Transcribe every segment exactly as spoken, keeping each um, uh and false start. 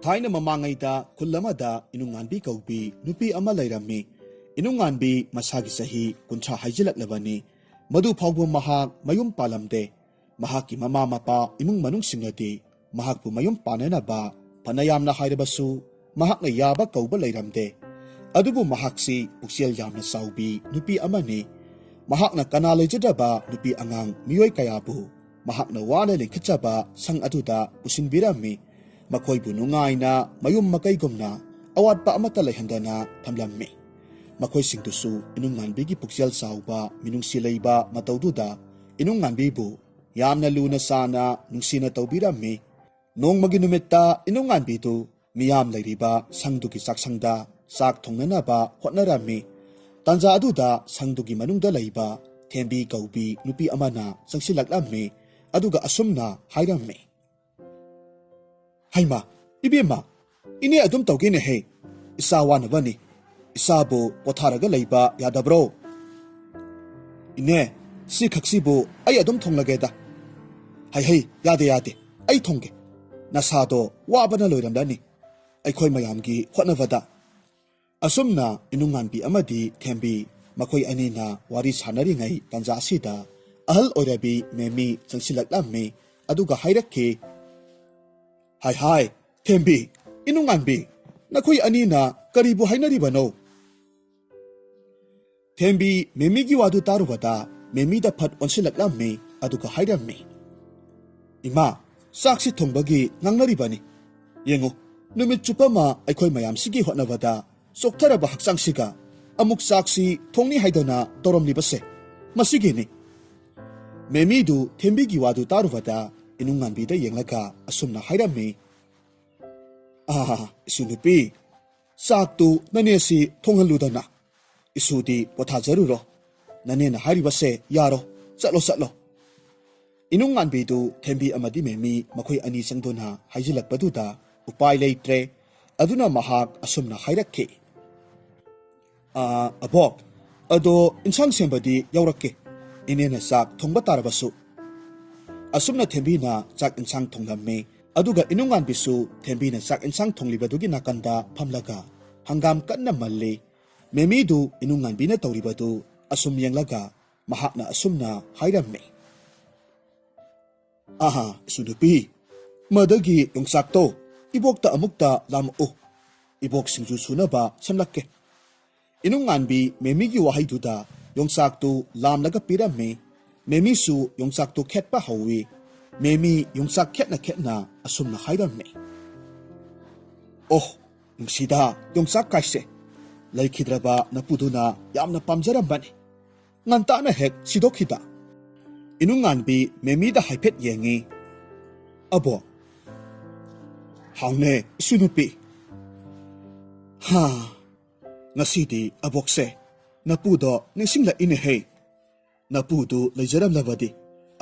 ꯊꯥꯏꯅ ꯃꯃꯥꯡꯉꯩꯗ ꯈꯨꯜ ꯑꯃꯗ ꯏꯅꯨꯡꯉꯥꯟꯕꯤ ꯀꯧꯕꯤ ꯅꯨꯄꯤ ꯑꯃ ꯂꯩꯔꯝꯃꯤ꯫ ꯏꯅꯨꯡꯉꯥꯟꯕꯤ ꯃꯁꯥꯒꯤ ꯆꯍꯤ ꯀꯨꯟꯊ꯭ꯔꯥ ꯍꯥꯏꯖꯤꯜꯂꯛꯂꯕꯅꯤ꯫ ꯃꯗꯨ ꯐꯥꯎꯕ ꯃꯍꯥꯛ ꯃꯌꯨꯝ ꯄꯥꯜꯂꯝꯗꯦ꯫ ꯃꯍꯥꯛꯀꯤ ꯃꯃꯥ ꯃꯄꯥ, ꯏꯃꯨꯡ ꯃꯅꯨꯡꯁꯤꯡꯅꯗꯤ ꯃꯍꯥꯛꯄꯨ ꯃꯌꯨꯝ ꯄꯥꯟꯅꯅꯕ ꯐꯅ ꯌꯥꯝꯅ ꯍꯥꯏꯔꯕꯁꯨ ꯃꯍꯥꯛꯅ ꯌꯥꯕ ꯀꯧꯕ ꯂꯩꯔꯝꯗꯦ꯫ ꯑꯗꯨꯕꯨ ꯃꯍꯥꯛꯁꯤ ꯄꯨꯛꯆꯦꯜ ꯌꯥꯝꯅ ꯆꯥꯎꯕꯤ ꯅꯨꯄꯤ ꯑꯃꯅꯤ꯫ ꯃꯍꯥꯛꯅ ꯀꯅꯥ ꯂꯩꯖꯗ꯭ꯔꯕ ꯅꯨꯄꯤ ꯑꯉꯥꯡ ꯃꯤꯑꯣꯏ ꯀꯌꯥꯕꯨ ꯃꯍꯥꯛꯅ ꯋꯥꯅ ꯂꯤꯡꯈꯠꯆꯕ ꯁꯪ ꯑꯗꯨꯗ ꯄꯨꯁꯤꯟꯕꯤꯔꯝꯃꯤ꯫ ꯃꯈꯣꯏꯕꯨ ꯅꯨꯡꯉꯥꯏꯅ ꯃꯌꯨꯝ ꯃꯀꯩꯒꯨꯝꯅ ꯑꯋꯥꯠꯄ ꯑꯃꯠꯇ ꯂꯩꯍꯟꯗꯅ ꯊꯝꯂꯝꯃꯤ꯫ ꯃꯈꯣꯏꯁꯤꯡꯗꯨꯁꯨ ꯏꯅꯨꯡꯉꯥꯟꯕꯤꯒꯤ ꯄꯨꯛꯆꯦꯜ ꯆꯥꯎꯕ, ꯃꯤꯅꯨꯡꯁꯤ ꯂꯩꯕ ꯃꯇꯧꯗꯨꯗ ꯏꯅꯨꯡꯉꯥꯟꯕꯤꯕꯨ ꯌꯥꯝꯅ ꯂꯨꯅ ꯆꯥꯅ ꯅꯨꯡꯁꯤꯅ ꯇꯧꯕꯤꯔꯝꯃꯤ꯫ ꯅꯣꯡꯃꯒꯤ ꯅꯨꯃꯤꯠꯇ ꯏꯅꯨꯡꯉꯥꯟꯕꯤꯗꯨ ꯃꯤꯌꯥꯝ ꯂꯩꯔꯤꯕ ꯁꯪꯗꯨꯒꯤ ꯆꯥꯛꯁꯪꯗ ꯆꯥꯛ ꯊꯣꯡꯅꯅꯕ ꯍꯣꯠꯅꯔꯝꯃꯤ꯫ ꯇꯥꯟꯖꯥ ꯑꯗꯨꯗ ꯁꯪꯗꯨꯒꯤ ꯃꯅꯨꯡꯗ ꯂꯩꯕ ꯊꯦꯝꯕꯤ ꯀꯧꯕꯤ ꯅꯨꯄꯤ ꯑꯃꯅ ꯆꯪꯁꯤꯜꯂꯛꯂꯝꯃꯤ꯫ ꯑꯗꯨꯒ ꯑꯁꯨꯝꯅ ꯍꯥꯏꯔꯝꯃꯤ, "ꯍꯩꯃꯥ, ꯏꯕꯦꯝꯃ, ꯏꯅꯦ ꯑꯗꯨꯝ ꯇꯧꯒꯦꯅꯦꯍꯦ꯫ ꯏꯆꯥ ꯋꯥꯅꯕꯅꯤ꯫ ꯏꯆꯥꯕꯨ ꯄꯣꯊꯥꯔꯒ ꯂꯩꯕ ꯌꯥꯗꯕ꯭ꯔꯣ?" "ꯏꯅꯦ, ꯁꯤ ꯈꯛꯁꯤꯕꯨ ꯑꯩ ꯑꯗꯨꯝ ꯊꯣꯡꯂꯒꯦꯗ꯫" "ꯍꯩ ꯍꯩ, ꯌꯥꯗꯦ ꯌꯥꯗꯦ, ꯑꯩ ꯊꯣꯡꯒꯦ꯫ ꯅꯁꯥꯗꯣ ꯋꯥꯕꯅ ꯂꯣꯏꯔꯝꯂꯅꯤ ꯑꯩꯈꯣꯏ ꯃꯌꯥꯝꯒꯤ ꯍꯣꯠꯅꯕꯗ꯫" ꯑꯁꯨꯝꯅ ꯏꯅꯨꯡꯉꯥꯟꯕꯤ ꯑꯃꯗꯤ ꯊꯦꯝꯕꯤ ꯃꯈꯣꯏ ꯑꯅꯤꯅ ꯋꯥꯔꯤ ꯁꯥꯟꯅꯔꯤꯉꯩ ꯇꯥꯟꯖꯥ ꯑꯁꯤꯗ ꯑꯍꯜ ꯑꯣꯏꯔꯕꯤ ꯃꯦꯃꯤ ꯆꯪꯁꯤꯜꯂꯛꯂꯝꯃꯤ꯫ ꯑꯗꯨꯒ ꯍꯥꯏꯔꯛꯈꯤ, "ꯍꯥꯏ ꯍꯥꯏ, ꯊꯦꯝꯕꯤ, ꯏꯅꯨꯡꯉꯥꯟꯕꯤ, ꯅꯈꯣꯏ ꯑꯅꯤꯅ ꯀꯔꯤꯕꯨ ꯍꯥꯏꯅꯔꯤꯕꯅꯣ?" ꯊꯦꯝꯕꯤ ꯃꯦꯃꯤꯒꯤ ꯋꯥꯗꯨ ꯇꯥꯔꯨꯕꯗ ꯃꯦꯃꯤꯗ ꯐꯠ ꯑꯣꯟꯁꯤꯜꯂꯛꯂꯝꯃꯤ꯫ ꯑꯗꯨꯒ ꯍꯥꯏꯔꯝꯃꯤ, "ꯏꯃꯥ, ꯆꯥꯛꯁꯤ ꯊꯣꯡꯕꯒꯤ ꯉꯥꯡꯅꯔꯤꯕꯅꯤ꯫ ꯌꯦꯡꯉꯨ, ꯅꯨꯃꯤꯠ ꯆꯨꯞꯄ ꯑꯃ ꯑꯩꯈꯣꯏ ꯃꯌꯥꯝꯁꯤꯒꯤ ꯍꯣꯠꯅꯕꯗ ꯆꯣꯛꯊꯔꯕ ꯍꯛꯆꯥꯡꯁꯤꯒ ꯑꯃꯨꯛ ꯆꯥꯛꯁꯤ ꯊꯣꯡꯅꯤ ꯍꯥꯏꯗꯅ ꯇꯧꯔꯝꯂꯤꯕꯁꯦ ꯃꯁꯤꯒꯤꯅꯤ꯫" ꯃꯦꯃꯤꯗꯨ ꯊꯦꯝꯕꯤꯒꯤ ꯋꯥꯗꯨ ꯇꯥꯔꯨꯕꯗ ꯏꯅꯨꯡꯉꯥꯟꯕꯤꯗ ꯌꯦꯡꯂꯒ ꯑꯁꯨꯝꯅ ꯍꯥꯏꯔꯝꯃꯤ, "ꯑꯥ, ꯏꯁꯨ ꯅꯨꯄꯤ, ꯆꯥꯛꯇꯨ ꯅꯅꯦꯁꯤ ꯊꯣꯡꯍꯜꯂꯨꯗꯅ꯫ ꯏꯁꯨꯗꯤ ꯄꯣꯊꯥꯖꯔꯨꯔꯣ꯫ ꯅꯅꯦꯅ ꯍꯥꯏꯔꯤꯕꯁꯦ ꯌꯥꯔꯣ꯫ ꯆꯠꯂꯣ, ꯆꯠꯂꯣ꯫" ꯏꯅꯨꯡꯉꯥꯟꯕꯤꯗꯨ ꯊꯦꯝꯕꯤ ꯑꯃꯗꯤ ꯃꯦꯃꯤ ꯃꯈꯣꯏ ꯑꯅꯤ ꯆꯪꯗꯨꯅ ꯍꯥꯏꯖꯤꯜꯂꯛꯄꯗꯨꯗ ꯎꯄꯥꯏ ꯂꯩꯇ꯭ꯔꯦ꯫ ꯑꯗꯨꯅ ꯃꯍꯥꯛ ꯑꯁꯨꯝꯅ ꯍꯥꯏꯔꯛꯈꯤ, "ꯑꯥ, ꯑꯕꯣꯛ, ꯑꯗꯣ ꯏꯟꯁꯥꯡ ꯁꯦꯝꯕꯗꯤ ꯌꯥꯎꯔꯛꯀꯦ, ꯏꯅꯦꯅ ꯆꯥꯛ ꯊꯣꯡꯕ ꯇꯥꯔꯕꯁꯨ꯫" ꯑꯁꯨꯝꯅ ꯊꯦꯝꯕꯤꯅ ꯆꯥꯛ ꯏꯟꯁꯥꯡ ꯊꯣꯡꯂꯝꯃꯤ꯫ ꯑꯗꯨꯒ ꯏꯅꯨꯡꯉꯥꯟꯕꯤꯁꯨ ꯊꯦꯝꯕꯤꯅ ꯆꯥꯛ ꯏꯟꯁꯥꯡ ꯊꯣꯡꯂꯤꯕꯗꯨꯒꯤ ꯅꯥꯀꯟꯗ ꯐꯝꯂꯒ ꯍꯪꯒꯥꯝ ꯀꯟꯅ ꯃꯜꯂꯤ꯫ ꯃꯦꯃꯤꯗꯨ ꯏꯅꯨꯡꯉꯥꯟꯕꯤꯅ ꯇꯧꯔꯤꯕꯗꯨ ꯑꯁꯨꯝ ꯌꯦꯡꯂꯒ ꯃꯍꯥꯛꯅ ꯑꯁꯨꯝꯅ ꯍꯥꯏꯔꯝꯃꯤ, "ꯑꯍꯥ, ꯏꯁꯨ ꯅꯨꯄꯤ, ꯃꯗꯒꯤ ꯌꯣꯡꯆꯥꯛꯇꯣ ꯏꯕꯣꯛꯇ ꯑꯃꯨꯛꯇ ꯂꯥꯝꯃꯛꯎ꯫ ꯏꯕꯣꯛ ꯁꯤꯡꯖꯨ ꯁꯨꯅꯕ ꯁꯦꯝꯂꯛꯀꯦ꯫" ꯏꯅꯨꯡꯉꯥꯟꯕꯤ ꯃꯦꯃꯤꯒꯤ ꯋꯥꯍꯩꯗꯨꯗ ꯌꯣꯡꯆꯥꯛꯇꯨ ꯂꯥꯝꯂꯒ ꯄꯤꯔꯝꯃꯤ꯫ ꯃꯦꯃꯤꯁꯨ ꯌꯣꯡꯆꯥꯛꯇꯨ ꯈꯦꯠꯄ ꯍꯧꯏ꯫ ꯃꯦꯃꯤ ꯌꯣꯡꯆꯥꯛ ꯈꯦꯠꯅ ꯈꯦꯠꯅ ꯑꯁꯨꯝꯅ ꯍꯥꯏꯔꯝꯃꯤ, "ꯑꯣꯍ, ꯅꯨꯡꯁꯤꯗ ꯌꯣꯡꯆꯥꯛ ꯀꯥꯏꯁꯦ꯫ ꯂꯩꯈꯤꯗ꯭ꯔꯕ ꯅꯄꯨꯗꯨꯅ ꯌꯥꯝꯅ ꯄꯥꯝꯖꯔꯝꯕꯅꯤ꯫ ꯉꯟꯇꯥꯅ ꯍꯦꯛ ꯁꯤꯗꯣꯛꯈꯤꯗ꯫" ꯏꯅꯨꯡꯉꯥꯟꯕꯤ ꯃꯦꯃꯤꯗ ꯍꯥꯏꯐꯦꯠ ꯌꯦꯡꯉꯤ꯫ "ꯑꯕꯣ, ꯍꯥꯎꯅꯦ, ꯏꯁꯨ ꯅꯨꯄꯤ꯫ ꯍꯥ, ꯉꯁꯤꯗꯤ ꯑꯕꯣꯛꯁꯦ ꯅꯄꯨꯗꯣ ꯅꯤꯡꯁꯤꯡꯂꯛꯏꯅꯦꯍꯦ꯫ ꯅꯄꯨꯗꯨ ꯂꯩꯖꯔꯝꯂꯕꯗꯤ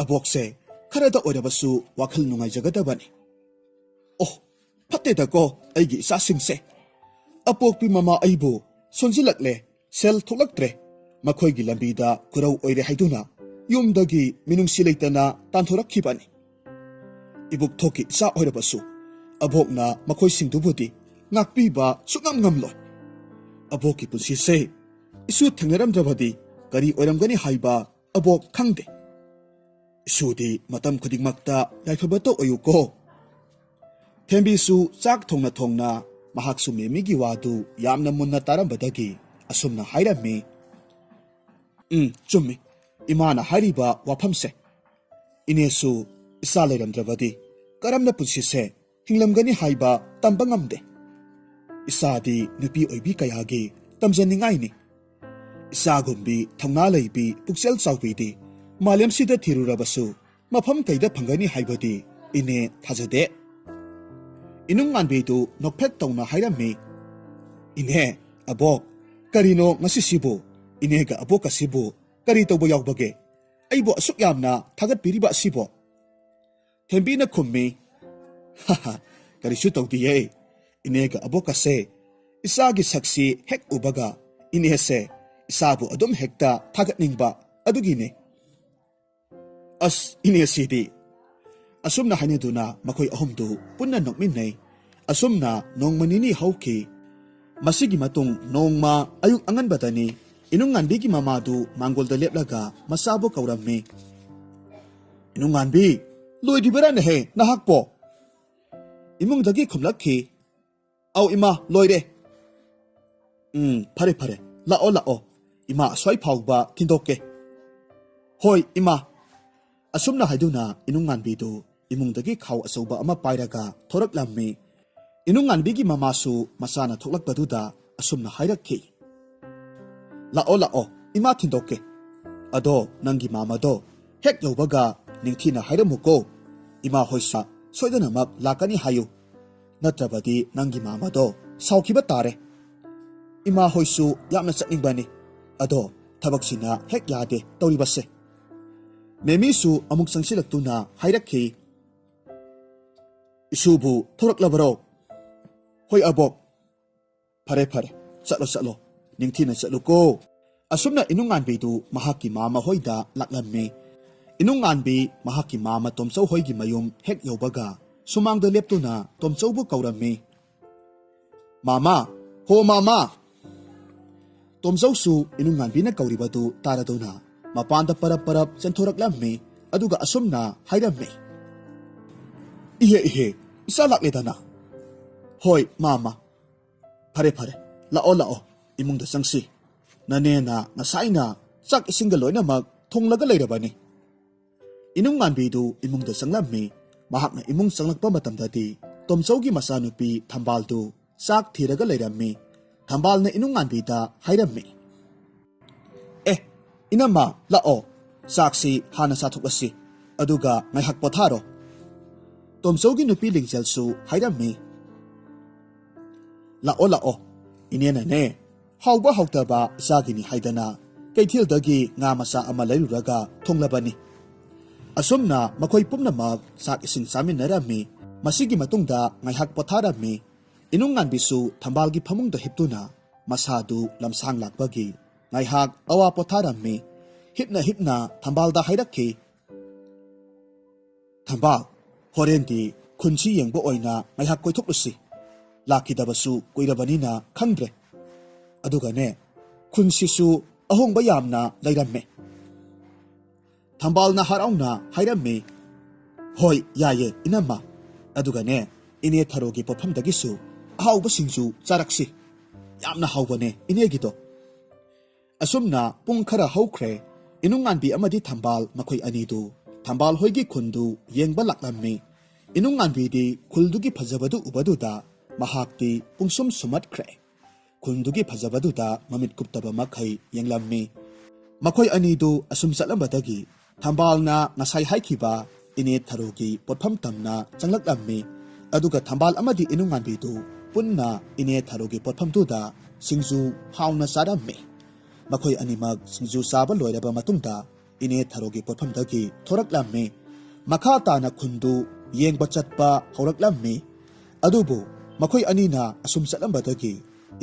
ꯑꯕꯣꯛꯁꯦ ꯈꯔꯗ ꯑꯣꯏꯔꯕꯁꯨ ꯋꯥꯈꯜ ꯅꯨꯡꯉꯥꯏꯖꯒꯗꯕꯅꯤ꯫ ꯑꯣ, ꯐꯠꯇꯦꯗꯀꯣ ꯑꯩꯒꯤ ꯏꯆꯥꯁꯤꯡꯁꯦ꯫ ꯑꯄꯣꯛꯄꯤ ꯃꯃꯥ ꯑꯩꯕꯨ ꯁꯣꯟꯖꯤꯜꯂꯛꯂꯦ, ꯁꯦꯜ ꯊꯣꯛꯂꯛꯇ꯭ꯔꯦ꯫ ꯃꯈꯣꯏꯒꯤ ꯂꯝꯕꯤꯗ ꯈꯨꯔꯧ ꯑꯣꯏꯔꯦ ꯍꯥꯏꯗꯨꯅ ꯌꯨꯝꯗꯒꯤ ꯃꯤꯅꯨꯡꯁꯤ ꯂꯩꯇꯅ ꯇꯥꯟꯊꯣꯔꯛꯈꯤꯕꯅꯤ꯫ ꯏꯕꯨꯛꯊꯣꯛꯀꯤ ꯏꯆꯥ ꯑꯣꯏꯔꯕꯁꯨ ꯑꯕꯣꯛꯅ ꯃꯈꯣꯏꯁꯤꯡꯗꯨꯕꯨꯗꯤ ꯉꯥꯛꯄꯤꯕ ꯁꯨꯛꯉꯝ ꯉꯝꯂꯣꯏ꯫ ꯑꯕꯣꯛꯀꯤ ꯄꯨꯟꯁꯤꯁꯦ ꯏꯁꯨ ꯊꯦꯡꯅꯔꯝꯗ꯭ꯔꯕꯗꯤ ꯀꯔꯤ ꯑꯣꯏꯔꯝꯒꯅꯤ ꯍꯥꯏꯕ ꯑꯕꯣꯛ ꯈꯪꯗꯦ꯫ ꯏꯁꯨꯗꯤ ꯃꯇꯝ ꯈꯨꯗꯤꯡꯃꯛꯇ ꯌꯥꯏꯐꯕꯇ ꯑꯣꯏꯌꯨꯀꯣ꯫" ꯊꯦꯝꯕꯤꯁꯨ ꯆꯥꯛ ꯊꯣꯡꯅ ꯊꯣꯡꯅ ꯃꯍꯥꯛꯁꯨ ꯃꯦꯃꯤꯒꯤ ꯋꯥꯗꯨ ꯌꯥꯝꯅ ꯃꯨꯟꯅ ꯇꯥꯔꯝꯕꯗꯒꯤ ꯑꯁꯨꯝꯅ ꯍꯥꯏꯔꯝꯃꯤ, "ꯎꯝ, ꯆꯨꯝꯃꯤ꯫ ꯏꯃꯥꯅ ꯍꯥꯏꯔꯤꯕ ꯋꯥꯐꯝꯁꯦ꯫ ꯏꯅꯦꯁꯨ ꯏꯆꯥ ꯂꯩꯔꯝꯗ꯭ꯔꯕꯗꯤ ꯀꯔꯝꯅ ꯄꯨꯟꯁꯤꯁꯦ ꯍꯤꯡꯂꯝꯒꯅꯤ ꯍꯥꯏꯕ ꯇꯝꯕ ꯉꯝꯗꯦ꯫ ꯏꯆꯥꯗꯤ ꯅꯨꯄꯤ ꯑꯣꯏꯕꯤ ꯀꯌꯥꯒꯤ ꯇꯝꯖꯅꯤꯡꯉꯥꯏꯅꯤ꯫ ꯏꯆꯥꯒꯨꯝꯕꯤ ꯊꯧꯅꯥ ꯂꯩꯕꯤ ꯄꯨꯛꯆꯦꯜ ꯆꯥꯎꯕꯤꯗꯤ ꯃꯥꯂꯦꯝꯁꯤꯗ ꯊꯤꯔꯨꯔꯕꯁꯨ ꯃꯐꯝ ꯀꯩꯗ ꯐꯪꯒꯅꯤ ꯍꯥꯏꯕꯗꯤ ꯏꯅꯦ ꯊꯥꯖꯗꯦ꯫" ꯏꯅꯨꯡꯉꯥꯟꯕꯤꯗꯨ ꯅꯣꯛꯐꯦꯠ ꯇꯧꯅ ꯍꯥꯏꯔꯝꯃꯤ, "ꯏꯅꯦ, ꯑꯕꯣꯛ, ꯀꯔꯤꯅꯣ ꯉꯁꯤꯁꯤꯕꯨ? ꯏꯅꯦꯒ ꯑꯕꯣꯛꯀꯁꯤꯕꯨ ꯀꯔꯤ ꯇꯧꯕ ꯌꯥꯎꯕꯒꯦ? ꯑꯩꯕꯨ ꯑꯁꯨꯛ ꯌꯥꯝꯅ ꯊꯥꯒꯠꯄꯤꯔꯤꯕ ꯑꯁꯤꯕꯣ?" ꯊꯦꯝꯕꯤꯅ ꯈꯨꯝꯃꯤ, "ꯍꯥ ꯍꯥ, ꯀꯔꯤꯁꯨ ꯇꯧꯗꯤꯌꯦ꯫ ꯏꯅꯦꯒ ꯑꯕꯣꯛꯀꯁꯦ ꯏꯆꯥꯒꯤ ꯁꯛꯁꯤ ꯍꯦꯛ ꯎꯕꯒ ꯏꯅꯦꯁꯦ ꯏꯆꯥꯕꯨ ꯑꯗꯨꯝ ꯍꯦꯛꯇ ꯊꯥꯒꯠꯅꯤꯡꯕ ꯑꯗꯨꯒꯤꯅꯦ꯫" ꯑꯁ, ꯏꯅꯦꯁꯤꯗꯤ꯫ ꯑꯁꯨꯝꯅ ꯍꯥꯏꯅꯗꯨꯅ ꯃꯈꯣꯏ ꯑꯍꯨꯝꯗꯨ ꯄꯨꯟꯅ ꯅꯣꯛꯃꯤꯟꯅꯩ꯫ ꯑꯁꯨꯝꯅ ꯅꯣꯡꯃ ꯅꯤꯅꯤ ꯍꯧꯈꯤ꯫ ꯃꯁꯤꯒꯤ ꯃꯇꯨꯡ ꯅꯣꯡꯃ ꯑꯌꯨꯛ ꯑꯉꯟꯕꯗꯅꯤ꯫ ꯏꯅꯨꯡꯉꯥꯟꯕꯤꯒꯤ ꯃꯃꯥꯗꯨ ꯃꯥꯡꯒꯣꯜꯗ ꯂꯦꯞꯂꯒ ꯃꯆꯥꯕꯨ ꯀꯧꯔꯝꯃꯤ꯫ "ꯏꯅꯨꯡꯉꯥꯟꯕꯤ, ꯂꯣꯏꯗ꯭ꯔꯤꯕꯔꯥꯅꯦꯍꯦ ꯅꯍꯥꯛꯄꯣ?" ꯏꯃꯨꯡꯗꯒꯤ ꯈꯨꯝꯂꯛꯈꯤ꯫ "ꯑꯧ ꯏꯃꯥ, ꯂꯣꯏꯔꯦ꯫" "ꯎꯝ, ꯐꯔꯦ ꯐꯔꯦ, ꯂꯥꯛꯑꯣ ꯂꯥꯛꯑꯣ, ꯏꯃꯥ ꯑꯁ꯭ꯋꯥꯏ ꯐꯥꯎꯕ ꯊꯤꯟꯗꯣꯛꯀꯦ꯫" "ꯍꯣꯏ ꯏꯃꯥ꯫" ꯑꯁꯨꯝꯅ ꯍꯥꯏꯗꯨꯅ ꯏꯅꯨꯡꯉꯥꯟꯕꯤꯗꯨ ꯏꯃꯨꯡꯗꯒꯤ ꯈꯥꯎ ꯑꯆꯧꯕ ꯑꯃ ꯄꯥꯏꯔꯒ ꯊꯣꯔꯛꯂꯝꯃꯤ꯫ ꯏꯅꯨꯡꯉꯥꯟꯕꯤꯒꯤ ꯃꯃꯥꯁꯨ ꯃꯆꯥꯅ ꯊꯣꯛꯂꯛꯄꯗꯨꯗ ꯑꯁꯨꯝꯅ ꯍꯥꯏꯔꯛꯈꯤ, "ꯂꯥꯛꯑꯣ ꯂꯥꯛꯑꯣ, ꯏꯃꯥ ꯊꯤꯟꯗꯣꯛꯀꯦ꯫ ꯑꯗꯣ ꯅꯪꯒꯤ ꯃꯥꯃꯗꯣ ꯍꯦꯛ ꯌꯧꯕꯒ ꯅꯤꯡꯊꯤꯅ ꯍꯥꯏꯔꯝꯃꯨꯀꯣ꯫ ꯏꯃꯥ ꯍꯣꯏꯁꯨ ꯁꯣꯏꯗꯅꯃꯛ ꯂꯥꯛꯀꯅꯤ ꯍꯥꯏꯌꯨ꯫ ꯅꯠꯇ꯭ꯔꯕꯗꯤ ꯅꯪꯒꯤ ꯃꯥꯃꯗꯣ ꯁꯥꯎꯈꯤꯕ ꯇꯥꯔꯦ꯫ ꯏꯃꯥ ꯍꯣꯏꯁꯨ ꯌꯥꯝꯅ ꯆꯠꯅꯤꯡꯕꯅꯤ꯫ ꯑꯗꯣ ꯊꯕꯛꯁꯤꯅ ꯍꯦꯛ ꯌꯥꯗꯦ ꯇꯧꯔꯤꯕꯁꯦ꯫" ꯃꯦꯃꯤꯁꯨ ꯑꯃꯨꯛ ꯆꯪꯁꯤꯜꯂꯛꯇꯨꯅ ꯍꯥꯏꯔꯛꯈꯤ, "ꯏꯁꯨꯕꯨ ꯊꯣꯔꯛꯂꯕꯔꯣ?" "ꯍꯣꯏ ꯑꯕꯣꯛ꯫" "ꯐꯔꯦ ꯐꯔꯦ, ꯆꯠꯂꯣ ꯆꯠꯂꯣ, ꯅꯤꯡꯊꯤꯅ ꯆꯠꯂꯨꯀꯣ꯫" ꯑꯁꯨꯝꯅ ꯏꯅꯨꯡꯉꯥꯟꯕꯤꯗꯨ ꯃꯍꯥꯛꯀꯤ ꯃꯥꯃ ꯍꯣꯏꯗ ꯂꯥꯛꯂꯝꯃꯤ꯫ ꯏꯅꯨꯡꯉꯥꯟꯕꯤ ꯃꯍꯥꯛꯀꯤ ꯃꯥꯃ ꯇꯣꯝꯆꯧ ꯍꯣꯏꯒꯤ ꯃꯌꯨꯝ ꯍꯦꯛ ꯌꯧꯕꯒ ꯁꯨꯃꯥꯡꯗ ꯂꯦꯞꯇꯨꯅ ꯇꯣꯝꯆꯧꯕꯨ ꯀꯧꯔꯝꯃꯤ꯫ "ꯃꯥꯃꯥ, ꯍꯣ ꯃꯥꯃꯥ!" ꯇꯣꯝꯆꯧꯁꯨ ꯏꯅꯨꯡꯉꯥꯟꯕꯤꯅ ꯀꯧꯔꯤꯕꯗꯨ ꯇꯥꯔꯗꯨꯅ ꯃꯄꯥꯟꯗ ꯄꯔꯞ ꯄꯔꯞ ꯆꯦꯟꯊꯣꯔꯛꯂꯝꯃꯤ꯫ ꯑꯗꯨꯒ ꯑꯁꯨꯝꯅ ꯍꯥꯏꯔꯝꯃꯤ, "ꯏꯍꯦ ꯏꯍꯦ, ꯏꯆꯥ ꯂꯥꯛꯂꯦꯗꯅ꯫ ꯍꯣꯏ ꯃꯥꯃꯥ, ꯐꯔꯦ ꯐꯔꯦ, ꯂꯥꯛꯑꯣ ꯂꯥꯛꯑꯣ, ꯏꯃꯨꯡꯗ ꯆꯪꯁꯤ꯫ ꯅꯅꯦꯅ ꯉꯁꯥꯏꯅ ꯆꯥꯛ ꯏꯁꯤꯡꯒ ꯂꯣꯏꯅꯃꯛ ꯊꯣꯡꯂꯒ ꯂꯩꯔꯕꯅꯤ꯫" ꯏꯅꯨꯡꯉꯥꯟꯕꯤꯗꯨ ꯏꯃꯨꯡꯗ ꯆꯪꯂꯝꯃꯤ꯫ ꯃꯍꯥꯛꯅ ꯏꯃꯨꯡ ꯆꯪꯂꯛꯄ ꯃꯇꯝꯗꯗꯤ ꯇꯣꯝꯆꯧꯒꯤ ꯃꯆꯥꯅꯨꯄꯤ ꯊꯝꯕꯥꯜꯗꯨ ꯆꯥꯛ ꯊꯤꯔꯒ ꯂꯩꯔꯝꯃꯤ꯫ ꯊꯝꯕꯥꯜꯅ ꯏꯅꯨꯡꯉꯥꯟꯕꯤꯗ ꯍꯥꯏꯔꯝꯃꯤ, "ꯑꯦ, ꯏꯅꯝꯃ, ꯂꯥꯛꯑꯣ꯫ ꯆꯥꯛꯁꯤ ꯍꯥꯟꯅ ꯆꯥꯊꯣꯛꯂꯁꯤ, ꯑꯗꯨꯒ ꯉꯥꯏꯍꯥꯛ ꯄꯣꯊꯥꯔꯣ꯫" ꯇꯣꯝꯆꯧꯒꯤ ꯅꯨꯄꯤ ꯂꯤꯡꯖꯦꯜꯁꯨ ꯍꯥꯏꯔꯝꯃꯤ, "ꯂꯥꯛꯑꯣ ꯂꯥꯛꯑꯣ, ꯏꯅꯦꯅꯅꯦ ꯍꯥꯎꯕ ꯍꯥꯎꯇꯕ ꯏꯆꯥꯒꯤꯅꯤ ꯍꯥꯏꯗꯅ ꯀꯩꯊꯦꯜꯗꯒꯤ ꯉꯥ ꯃꯆꯥ ꯑꯃ ꯂꯩꯔꯨꯔꯒ ꯊꯣꯡꯂꯕꯅꯤ꯫" ꯑꯁꯨꯝꯅ ꯃꯈꯣꯏ ꯄꯨꯝꯅꯃꯛ ꯆꯥꯛ ꯏꯁꯤꯡ ꯆꯥꯃꯤꯟꯅꯔꯝꯃꯤ꯫ ꯃꯁꯤꯒꯤ ꯃꯇꯨꯡꯗ ꯉꯥꯏꯍꯥꯛ ꯄꯣꯊꯥꯔꯝꯃꯤ꯫ ꯏꯅꯨꯡꯉꯥꯟꯕꯤꯁꯨ ꯊꯝꯕꯥꯜꯒꯤ ꯐꯃꯨꯡꯗ ꯍꯤꯞꯇꯨꯅ ꯃꯁꯥꯗꯨ ꯂꯝꯁꯥꯡ ꯂꯥꯛꯄꯒꯤ ꯉꯥꯏꯍꯥꯛ ꯑꯋꯥ ꯄꯣꯊꯥꯔꯝꯃꯤ꯫ ꯍꯤꯞꯅ ꯍꯤꯞꯅ ꯊꯝꯕꯥꯜꯗ ꯍꯥꯏꯔꯛꯈꯤ, "ꯊꯝꯕꯥꯜ, ꯍꯣꯔꯦꯟꯗꯤ ꯈꯨꯟꯁꯤ ꯌꯦꯡꯕ ꯑꯣꯏꯅ ꯉꯥꯏꯍꯥꯛ ꯀꯣꯏꯊꯣꯛꯂꯨꯁꯤ꯫ ꯂꯥꯛꯈꯤꯗꯕꯁꯨ ꯀꯨꯏꯔꯕꯅꯤꯅ ꯈꯪꯗ꯭ꯔꯦ꯫ ꯑꯗꯨꯒꯅꯦ, ꯈꯨꯟꯁꯤꯁꯨ ꯑꯍꯣꯡꯕ ꯌꯥꯝꯅ ꯂꯩꯔꯝꯃꯦ꯫ ꯊꯝꯕꯥꯜꯅ ꯍꯔꯥꯎꯅ ꯍꯥꯏꯔꯝꯃꯤ, "ꯍꯣꯏ, ꯌꯥꯏꯌꯦ, ꯏꯅꯝꯃ꯫ ꯑꯗꯨꯒꯅꯦ, ꯏꯅꯦ ꯊꯔꯣꯒꯤ ꯄꯣꯠꯐꯝꯗꯒꯤꯁꯨ ꯑꯍꯥꯎꯕ ꯁꯤꯡꯖꯨ ꯆꯥꯔꯛꯁꯤ꯫ ꯌꯥꯝꯅ ꯍꯥꯎꯕꯅꯦ ꯏꯅꯦꯒꯤꯗꯣ꯫" ꯑꯁꯨꯝꯅ ꯄꯨꯡ ꯈꯔ ꯍꯧꯈ꯭ꯔꯦ꯫ ꯏꯅꯨꯡꯉꯥꯟꯕꯤ ꯑꯃꯗꯤ ꯊꯝꯕꯥꯜ ꯃꯈꯣꯏ ꯑꯅꯤꯗꯨ ꯊꯝꯕꯥꯜ ꯍꯣꯏꯒꯤ ꯈꯨꯟꯗꯨ ꯌꯦꯡꯕ ꯂꯥꯛꯂꯝꯃꯤ꯫ ꯏꯅꯨꯡꯉꯥꯟꯕꯤꯗꯤ ꯈꯨꯜꯗꯨꯒꯤ ꯐꯖꯕꯗꯨ ꯎꯕꯗꯨꯗ ꯃꯍꯥꯛꯇꯤ ꯄꯨꯡꯁꯨꯝ ꯁꯨꯝꯍꯠꯈ꯭ꯔꯦ꯫ ꯈꯨꯟꯗꯨꯒꯤ ꯐꯖꯕꯗꯨꯗ ꯃꯃꯤꯠ ꯀꯨꯞꯇꯕ ꯃꯈꯩ ꯌꯦꯡꯂꯝꯃꯤ꯫ ꯃꯈꯣꯏ ꯑꯅꯤꯗꯨ ꯑꯁꯨꯝ ꯆꯠꯂꯝꯕꯗꯒꯤ ꯊꯝꯕꯥꯜꯅ ꯉꯁꯥꯏ ꯍꯥꯏꯈꯤꯕ ꯏꯅꯦ ꯊꯔꯣꯒꯤ ꯄꯣꯠꯐꯝ ꯇꯝꯅ ꯆꯪꯂꯛꯂꯝꯃꯤ꯫ ꯑꯗꯨꯒ ꯊꯝꯕꯥꯜ ꯑꯃꯗꯤ ꯏꯅꯨꯡꯉꯥꯟꯕꯤꯗꯨ ꯄꯨꯟꯅ ꯏꯅꯦ ꯊꯔꯣꯒꯤ ꯄꯣꯠꯐꯝꯗꯨꯗ ꯁꯤꯡꯖꯨ ꯍꯥꯎꯅ ꯆꯥꯔꯝꯃꯤ꯫ ꯃꯈꯣꯏ ꯑꯅꯤꯃꯛ ꯁꯤꯡꯖꯨ ꯆꯥꯕ ꯂꯣꯏꯔꯕ ꯃꯇꯨꯡꯗ ꯏꯅꯦ ꯊꯔꯣꯒꯤ ꯄꯣꯠꯐꯝꯗꯒꯤ ꯊꯣꯔꯛꯂꯝꯃꯤ꯫ ꯃꯈꯥ ꯇꯥꯅ ꯈꯨꯟꯗꯨ ꯌꯦꯡꯕ ꯆꯠꯄ ꯍꯧꯔꯛꯂꯝꯃꯤ꯫ ꯑꯗꯨꯕꯨ ꯃꯈꯣꯏ ꯑꯅꯤꯅ ꯑꯁꯨꯝ ꯆꯠꯂꯝꯕꯗꯒꯤ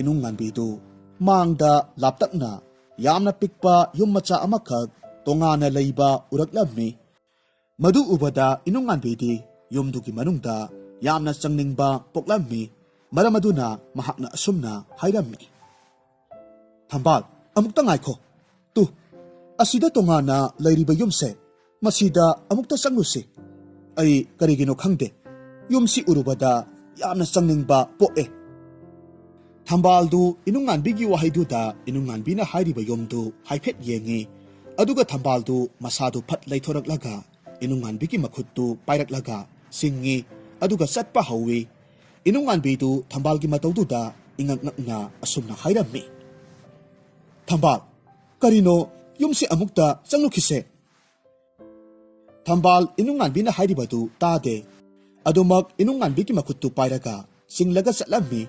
ꯏꯅꯨꯡꯉꯥꯟꯕꯤꯗꯨ ꯃꯥꯡꯗ ꯂꯥꯞꯇꯛꯅ ꯌꯥꯝꯅ ꯄꯤꯛꯄ ꯌꯨꯝ ꯃꯆꯥ ꯑꯃꯈꯛ ꯇꯣꯉꯥꯟꯅ ꯂꯩꯕ ꯎꯔꯛꯂꯝꯃꯤ꯫ ꯃꯗꯨ ꯎꯕꯗ ꯏꯅꯨꯡꯉꯥꯟꯕꯤꯗꯤ ꯌꯨꯝꯗꯨꯒꯤ ꯃꯅꯨꯡꯗ ꯌꯥꯝꯅ ꯆꯪꯅꯤꯡꯕ ꯄꯣꯛꯂꯝꯃꯤ꯫ ꯃꯔꯝ ꯑꯗꯨꯅ ꯃꯍꯥꯛꯅ ꯑꯁꯨꯝꯅ ꯍꯥꯏꯔꯝꯃꯤ, "ꯊꯝꯕꯥꯜ, ꯑꯃꯨꯛꯇ ꯉꯥꯏꯈꯣ꯫ ꯇꯨ, ꯑꯁꯤꯗ ꯇꯣꯉꯥꯟꯅ ꯂꯩꯔꯤꯕ ꯌꯨꯝꯁꯦ, ꯃꯁꯤꯗ ꯑꯃꯨꯛꯇ ꯆꯪꯂꯨꯁꯤ꯫ ꯑꯩ ꯀꯔꯤꯒꯤꯅꯣ ꯈꯪꯗꯦ, ꯌꯨꯝꯁꯤ ꯎꯔꯨꯕꯗ ꯌꯥꯝꯅ ꯆꯪꯅꯤꯡꯕ ꯄꯣꯛꯑꯦ꯫" ꯊꯝꯕꯥꯜꯗꯨ ꯏꯅꯨꯡꯉꯥꯟꯕꯤꯒꯤ ꯋꯥꯍꯩꯗꯨꯗ ꯏꯅꯨꯡꯉꯥꯟꯕꯤꯅ ꯍꯥꯏꯔꯤꯕ ꯌꯨꯝꯗꯨ ꯍꯥꯏꯐꯦꯠ ꯌꯦꯡꯉꯤ꯫ ꯑꯗꯨꯒ ꯊꯝꯕꯥꯜꯗꯨ ꯃꯁꯥꯗꯨ ꯐꯠ ꯂꯩꯊꯣꯔꯛꯂꯒ ꯏꯅꯨꯡꯉꯥꯟꯕꯤꯒꯤ ꯃꯈꯨꯠꯇꯨ ꯄꯥꯏꯔꯛꯂꯒ ꯆꯤꯡꯉꯤ꯫ ꯑꯗꯨꯒ ꯆꯠꯄ ꯍꯧꯏ꯫ ꯏꯅꯨꯡꯉꯥꯟꯕꯤꯗꯨ ꯊꯝꯕꯥꯜꯒꯤ ꯃꯇꯧꯗꯨꯗ ꯏꯉꯛ ꯉꯛꯅ ꯑꯁꯨꯝꯅ ꯍꯥꯏꯔꯝꯃꯤ, "ꯊꯝꯕꯥꯜ, ꯀꯔꯤꯅꯣ, ꯌꯨꯝꯁꯤ ꯑꯃꯨꯛꯇ ꯆꯪꯂꯨꯈꯤꯁꯦ꯫" ꯊꯝꯕꯥꯜ ꯏꯅꯨꯡꯉꯥꯟꯕꯤꯅ ꯍꯥꯏꯔꯤꯕꯗꯨ ꯇꯥꯗꯦ꯫ ꯑꯗꯨꯃꯛ ꯏꯅꯨꯡꯉꯥꯟꯕꯤꯒꯤ ꯃꯈꯨꯠꯇꯨ ꯄꯥꯏꯔꯒ ꯆꯤꯡꯂꯒ ꯆꯠꯂꯝꯃꯤ꯫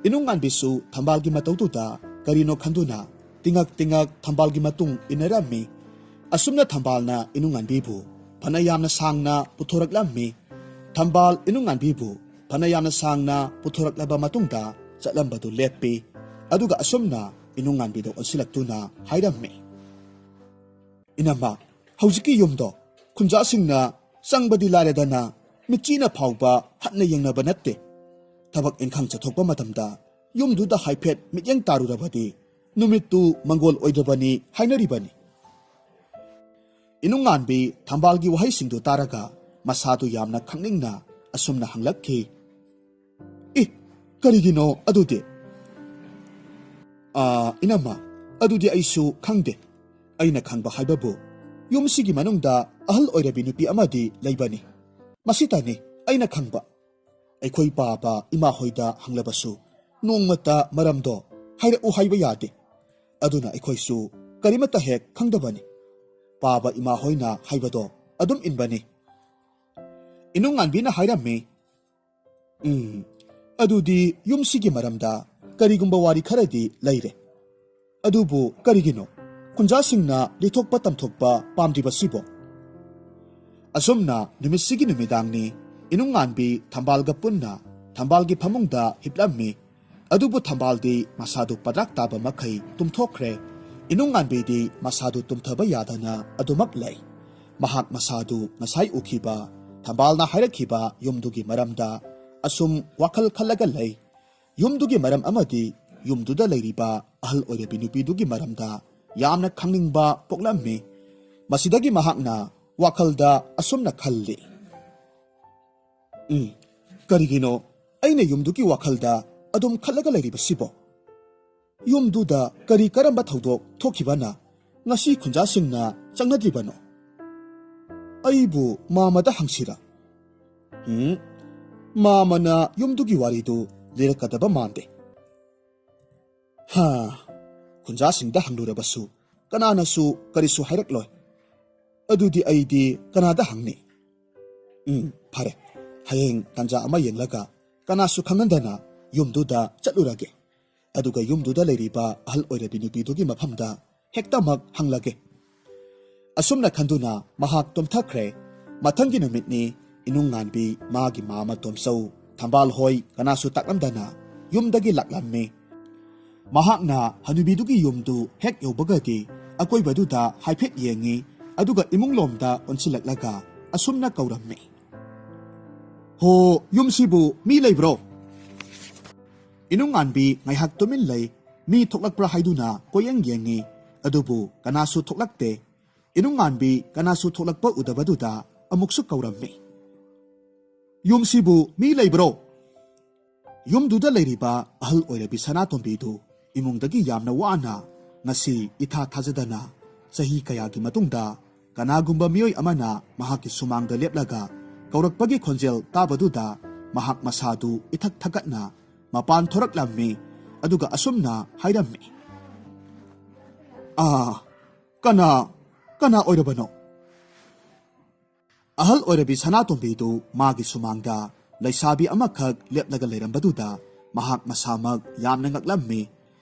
ꯏꯅꯨꯡꯉꯥꯟꯕꯤꯁꯨ ꯊꯝꯕꯥꯜꯒꯤ ꯃꯇꯧꯗꯨꯗ ꯀꯔꯤꯅꯣ ꯈꯟꯗꯨꯅ ꯇꯤꯉꯛ ꯇꯤꯉꯛ ꯊꯝꯕꯥꯜꯒꯤ ꯃꯇꯨꯡ ꯏꯟꯅꯔꯝꯃꯤ꯫ ꯑꯁꯨꯝꯅ ꯊꯝꯕꯥꯜꯅ ꯏꯅꯨꯡꯉꯥꯟꯕꯤꯕꯨ ꯐꯅ ꯌꯥꯝꯅ ꯁꯥꯡꯅ ꯄꯨꯊꯣꯔꯛꯂꯝꯃꯤ꯫ ꯊꯝꯕꯥꯜ ꯏꯅꯨꯡꯉꯥꯟꯕꯤꯕꯨ ꯐꯅ ꯌꯥꯝꯅ ꯁꯥꯡꯅ ꯄꯨꯊꯣꯔꯛꯂꯕ ꯃꯇꯨꯡꯗ ꯆꯠꯂꯝꯕꯗꯨ ꯂꯦꯞꯄꯤ꯫ ꯑꯗꯨꯒ ꯑꯁꯨꯝꯅ ꯏꯅꯨꯡꯉꯥꯟꯕꯤꯗ ꯑꯣꯟꯁꯤꯜꯂꯛꯇꯨꯅ ꯍꯥꯏꯔꯝꯃꯤ, "ꯏꯅꯝꯃ, ꯍꯧꯖꯤꯛꯀꯤ ꯌꯨꯝꯗꯣ ꯈꯨꯟꯖꯥꯁꯤꯡꯅ ꯆꯪꯕꯗꯤ ꯂꯥꯏꯔꯗꯅ, ꯃꯤꯠꯆꯤꯅ ꯐꯥꯎꯕ ꯍꯟꯅ ꯌꯦꯡꯅꯕ ꯅꯠꯇꯦ꯫ ꯊꯕꯛ ꯏꯪꯈꯥꯡ ꯆꯠꯊꯣꯛꯄ ꯃꯇꯝꯗ ꯌꯨꯝꯗꯨꯗ ꯍꯥꯏꯐꯦꯠ ꯃꯤꯠꯌꯦꯡ ꯇꯥꯔꯨꯔꯕꯗꯤ ꯅꯨꯃꯤꯠꯇꯨ ꯃꯪꯒꯣꯜ ꯑꯣꯏꯗꯕꯅꯤ ꯍꯥꯏꯅꯔꯤꯕꯅꯤ꯫ ꯏꯅꯨꯡꯉꯥꯟꯕꯤ ꯊꯝꯕꯥꯜꯒꯤ ꯋꯥꯍꯩꯁꯤꯡꯗꯨ ꯇꯥꯔꯒ ꯃꯁꯥꯗꯨ ꯌꯥꯝꯅ ꯈꯪꯅꯤꯡꯅ ꯑꯁꯨꯝꯅ ꯍꯪꯂꯛꯈꯤ, "ꯏ, ꯀꯔꯤꯒꯤꯅꯣ ꯑꯗꯨꯗꯤ?" "ꯑꯥ, ꯏꯅꯝꯃ, ꯑꯗꯨꯗꯤ ꯑꯩꯁꯨ ꯈꯪꯗꯦ꯫ ꯑꯩꯅ ꯈꯪꯕ ꯍꯥꯏꯕꯕꯨ ꯌꯨꯝꯁꯤꯒꯤ ꯃꯅꯨꯡꯗ ꯑꯍꯜ ꯑꯣꯏꯔꯕꯤ ꯅꯨꯄꯤ ꯑꯃꯗꯤ ꯂꯩꯕꯅꯤ꯫ ꯃꯁꯤꯇꯅꯤ ꯑꯩꯅ ꯈꯪꯕ꯫ ꯑꯩꯈꯣꯏ ꯄꯥꯕ ꯏꯃꯥ ꯍꯣꯏꯗ ꯍꯪꯂꯕꯁꯨ ꯅꯣꯡꯃꯇ ꯃꯔꯝꯗꯣ ꯍꯥꯏꯔꯛꯎ ꯍꯥꯏꯕ ꯌꯥꯗꯦ꯫ ꯑꯗꯨꯅ ꯑꯩꯈꯣꯏꯁꯨ ꯀꯔꯤꯃꯠꯇ ꯍꯦꯛ ꯈꯪꯗꯕꯅꯤ꯫ ꯄꯥꯕ ꯏꯃꯥ ꯍꯣꯏꯅ ꯍꯥꯏꯕꯗꯣ ꯑꯗꯨꯝ ꯏꯟꯕꯅꯤ꯫" ꯏꯅꯨꯡꯉꯥꯟꯕꯤꯅ ꯍꯥꯏꯔꯝꯃꯤ, "ꯎꯝ, ꯑꯗꯨꯗꯤ ꯌꯨꯝꯁꯤꯒꯤ ꯃꯔꯝꯗ ꯀꯔꯤꯒꯨꯝꯕ ꯋꯥꯔꯤ ꯈꯔꯗꯤ ꯂꯩꯔꯦ꯫ ꯑꯗꯨꯕꯨ ꯀꯔꯤꯒꯤꯅꯣ ꯈꯨꯟꯖꯥꯁꯤꯡꯅ ꯂꯤꯊꯣꯛꯄ ꯇꯝꯊꯣꯛꯄ ꯄꯥꯝꯗ꯭ꯔꯤꯕꯁꯤꯕꯣ?" ꯑꯁꯨꯝꯅ ꯅꯨꯃꯤꯠꯁꯤꯒꯤ ꯅꯨꯃꯤꯗꯥꯡꯅꯤ꯫ ꯏꯅꯨꯡꯉꯥꯟꯕꯤ ꯊꯝꯕꯥꯜꯒ ꯄꯨꯟꯅ ꯊꯝꯕꯥꯜꯒꯤ ꯐꯃꯨꯡꯗ ꯍꯤꯞꯂꯝꯃꯤ꯫ ꯑꯗꯨꯕꯨ ꯊꯝꯕꯥꯜꯗꯤ ꯃꯁꯥꯗꯨ ꯄꯗ꯭ꯔꯥꯛ ꯇꯥꯕ ꯃꯈꯩ ꯇꯨꯝꯊꯣꯛꯈ꯭ꯔꯦ꯫ ꯏꯅꯨꯡꯉꯥꯟꯕꯤꯗꯤ ꯃꯁꯥꯗꯨ ꯇꯨꯝꯊꯕ ꯌꯥꯗꯅ ꯑꯗꯨꯃꯛ ꯂꯩ꯫ ꯃꯍꯥꯛ ꯃꯁꯥꯗꯨ ꯉꯁꯥꯏ ꯎꯈꯤꯕ ꯊꯝꯕꯥꯜꯅ ꯍꯥꯏꯔꯛꯈꯤꯕ ꯌꯨꯝꯗꯨꯒꯤ ꯃꯔꯝꯗ ꯑꯁꯨꯝ ꯋꯥꯈꯜ ꯈꯜꯂꯒ ꯂꯩ꯫ ꯌꯨꯝꯗꯨꯒꯤ ꯃꯔꯝ ꯑꯃꯗꯤ ꯌꯨꯝꯗꯨꯗ ꯂꯩꯔꯤꯕ ꯑꯍꯜ ꯑꯣꯏꯔꯕꯤ ꯅꯨꯄꯤꯗꯨꯒꯤ ꯃꯔꯝꯗ ꯌꯥꯝꯅ ꯈꯪꯅꯤꯡꯕ ꯄꯣꯛꯂꯝꯃꯤ꯫ ꯃꯁꯤꯗꯒꯤ ꯃꯍꯥꯛꯅ ꯋꯥꯈꯜꯗ ꯑꯁꯨꯝꯅ ꯈꯜꯂꯤ, "ꯎꯝ, ꯀꯔꯤꯒꯤꯅꯣ ꯑꯩꯅ ꯌꯨꯝꯗꯨꯒꯤ ꯋꯥꯈꯜꯗ ꯑꯗꯨꯝ ꯈꯜꯂꯒ ꯂꯩꯔꯤꯕꯁꯤꯕꯣ? ꯌꯨꯝꯗꯨꯗ ꯀꯔꯤ ꯀꯔꯝꯕ ꯊꯧꯗꯣꯛ ꯊꯣꯛꯈꯤꯕꯅ ꯉꯁꯤ ꯈꯨꯟꯖꯥꯁꯤꯡꯅ ꯆꯪꯅꯗ꯭ꯔꯤꯕꯅꯣ? ꯑꯩꯕꯨ ꯃꯥꯃꯗ ꯍꯪꯁꯤꯔꯥ? ꯎꯝ, ꯃꯥꯃꯅ ꯌꯨꯝꯗꯨꯒꯤ ꯋꯥꯔꯤꯗꯨ ꯂꯤꯔꯛꯀꯗꯕ ꯃꯥꯟꯗꯦ꯫ ꯍꯥ, ꯈꯨꯟꯖꯥꯁꯤꯡꯗ ꯍꯪꯂꯨꯔꯕꯁꯨ ꯀꯅꯥꯅꯁꯨ ꯀꯔꯤꯁꯨ ꯍꯥꯏꯔꯛꯂꯣꯏ꯫ ꯑꯗꯨꯗꯤ ꯑꯩꯗꯤ ꯀꯅꯥꯗ ꯍꯪꯅꯤ? ꯎꯝ, ꯐꯔꯦ꯫ ꯍꯌꯦꯡ ꯇꯥꯟꯖꯥ ꯑꯃ ꯌꯦꯡꯂꯒ ꯀꯅꯥꯁꯨ ꯈꯪꯍꯟꯗꯅ ꯌꯨꯝꯗꯨꯗ ꯆꯠꯂꯨꯔꯒꯦ꯫ ꯑꯗꯨꯒ ꯌꯨꯝꯗꯨꯗ ꯂꯩꯔꯤꯕ ꯑꯍꯜ ꯑꯣꯏꯔꯕꯤ ꯅꯨꯄꯤꯗꯨꯒꯤ ꯃꯐꯝꯗ ꯍꯦꯛꯇꯃꯛ ꯍꯪꯂꯒꯦ꯫" ꯑꯁꯨꯝꯅ ꯈꯟꯗꯨꯅ ꯃꯍꯥꯛ ꯇꯨꯝꯊꯈ꯭ꯔꯦ꯫ ꯃꯊꯪꯒꯤ ꯅꯨꯃꯤꯠꯅꯤ꯫ ꯏꯅꯨꯡꯉꯥꯟꯕꯤ, ꯃꯥꯒꯤ ꯃꯥꯃ ꯇꯣꯝꯆꯧ, ꯊꯝꯕꯥꯜ ꯍꯣꯏ ꯀꯅꯥꯁꯨ ꯇꯥꯛꯂꯝꯗꯅ ꯌꯨꯝꯗꯒꯤ ꯂꯥꯛꯂꯝꯃꯤ꯫ ꯃꯍꯥꯛꯅ ꯍꯅꯨꯕꯤꯗꯨꯒꯤ ꯌꯨꯝꯗꯨ ꯍꯦꯛ ꯌꯧꯕꯒꯗꯤ ꯑꯀꯣꯏꯕꯗꯨꯗ ꯍꯥꯏꯐꯦꯠ ꯌꯦꯡꯉꯤ, ꯑꯗꯨꯒ ꯏꯃꯨꯡꯂꯣꯝꯗ ꯑꯣꯟꯁꯤꯜꯂꯛꯂꯒ ꯑꯁꯨꯝꯅ ꯀꯧꯔꯝꯃꯤ, "ꯍꯣ, ꯌꯨꯝꯁꯤꯕꯨ ꯃꯤ ꯂꯩꯕ꯭ꯔꯣ?" ꯏꯅꯨꯡꯉꯥꯟꯕꯤ ꯉꯥꯏꯍꯥꯛ ꯇꯨꯃꯤꯟ ꯂꯩ꯫ ꯃꯤ ꯊꯣꯛꯂꯛꯄ꯭ꯔꯥ ꯍꯥꯏꯗꯨꯅ ꯀꯣꯏꯌꯦꯡ ꯌꯦꯡꯉꯤ, ꯑꯗꯨꯕꯨ ꯀꯅꯥꯁꯨ ꯊꯣꯛꯂꯛꯇꯦ꯫ ꯏꯅꯨꯡꯉꯥꯟꯕꯤ ꯀꯅꯥꯁꯨ ꯊꯣꯛꯂꯛꯄ ꯎꯗꯕꯗꯨꯗ ꯑꯃꯨꯛꯁꯨ ꯀꯧꯔꯝꯃꯤ, "ꯌꯨꯝꯁꯤꯕꯨ ꯃꯤ ꯂꯩꯕ꯭ꯔꯣ?" ꯌꯨꯝꯗꯨꯗ ꯂꯩꯔꯤꯕ ꯑꯍꯜ ꯑꯣꯏꯔꯕꯤ ꯁꯅꯥꯇꯣꯝꯕꯤꯗꯨ ꯏꯃꯨꯡꯗꯒꯤ ꯌꯥꯝꯅ ꯋꯥꯅ, ꯉꯁꯤ ꯏꯊꯥ ꯊꯥꯖꯗꯅ ꯆꯍꯤ ꯀꯌꯥꯒꯤ ꯃꯇꯨꯡꯗ ꯀꯅꯥꯒꯨꯝꯕ ꯃꯤꯑꯣꯏ ꯑꯃꯅ ꯃꯍꯥꯛꯀꯤ ꯁꯨꯃꯥꯡꯗ ꯂꯦꯞꯂꯒ ꯀꯧꯔꯛꯄꯒꯤ ꯈꯣꯟꯖꯦꯜ ꯇꯥꯕꯗꯨꯗ ꯃꯍꯥꯛ ꯃꯁꯥꯗꯨ ꯏꯊꯛ ꯊꯛꯀꯠꯅ ꯃꯄꯥꯟ ꯊꯣꯔꯛꯂꯝꯃꯤ꯫ ꯑꯗꯨꯒ ꯑꯁꯨꯝꯅ ꯍꯥꯏꯔꯝꯃꯤ, "ꯑꯥ, ꯀꯅꯥ, ꯀꯅꯥ ꯑꯣꯏꯔꯕꯅꯣ?" ꯑꯍꯜ ꯑꯣꯏꯔꯕꯤ ꯁꯅꯥꯇꯣꯝꯕꯤꯗꯨ ꯃꯥꯒꯤ ꯁꯨꯃꯥꯡꯗ ꯂꯩꯁꯥꯕꯤ ꯑꯃꯈꯛ ꯂꯦꯞꯂꯒ ꯂꯩꯔꯝꯕꯗꯨꯗ ꯃꯍꯥꯛ ꯃꯁꯥꯃꯛ ꯌꯥꯝꯅ ꯉꯛꯂꯝꯃꯤ꯫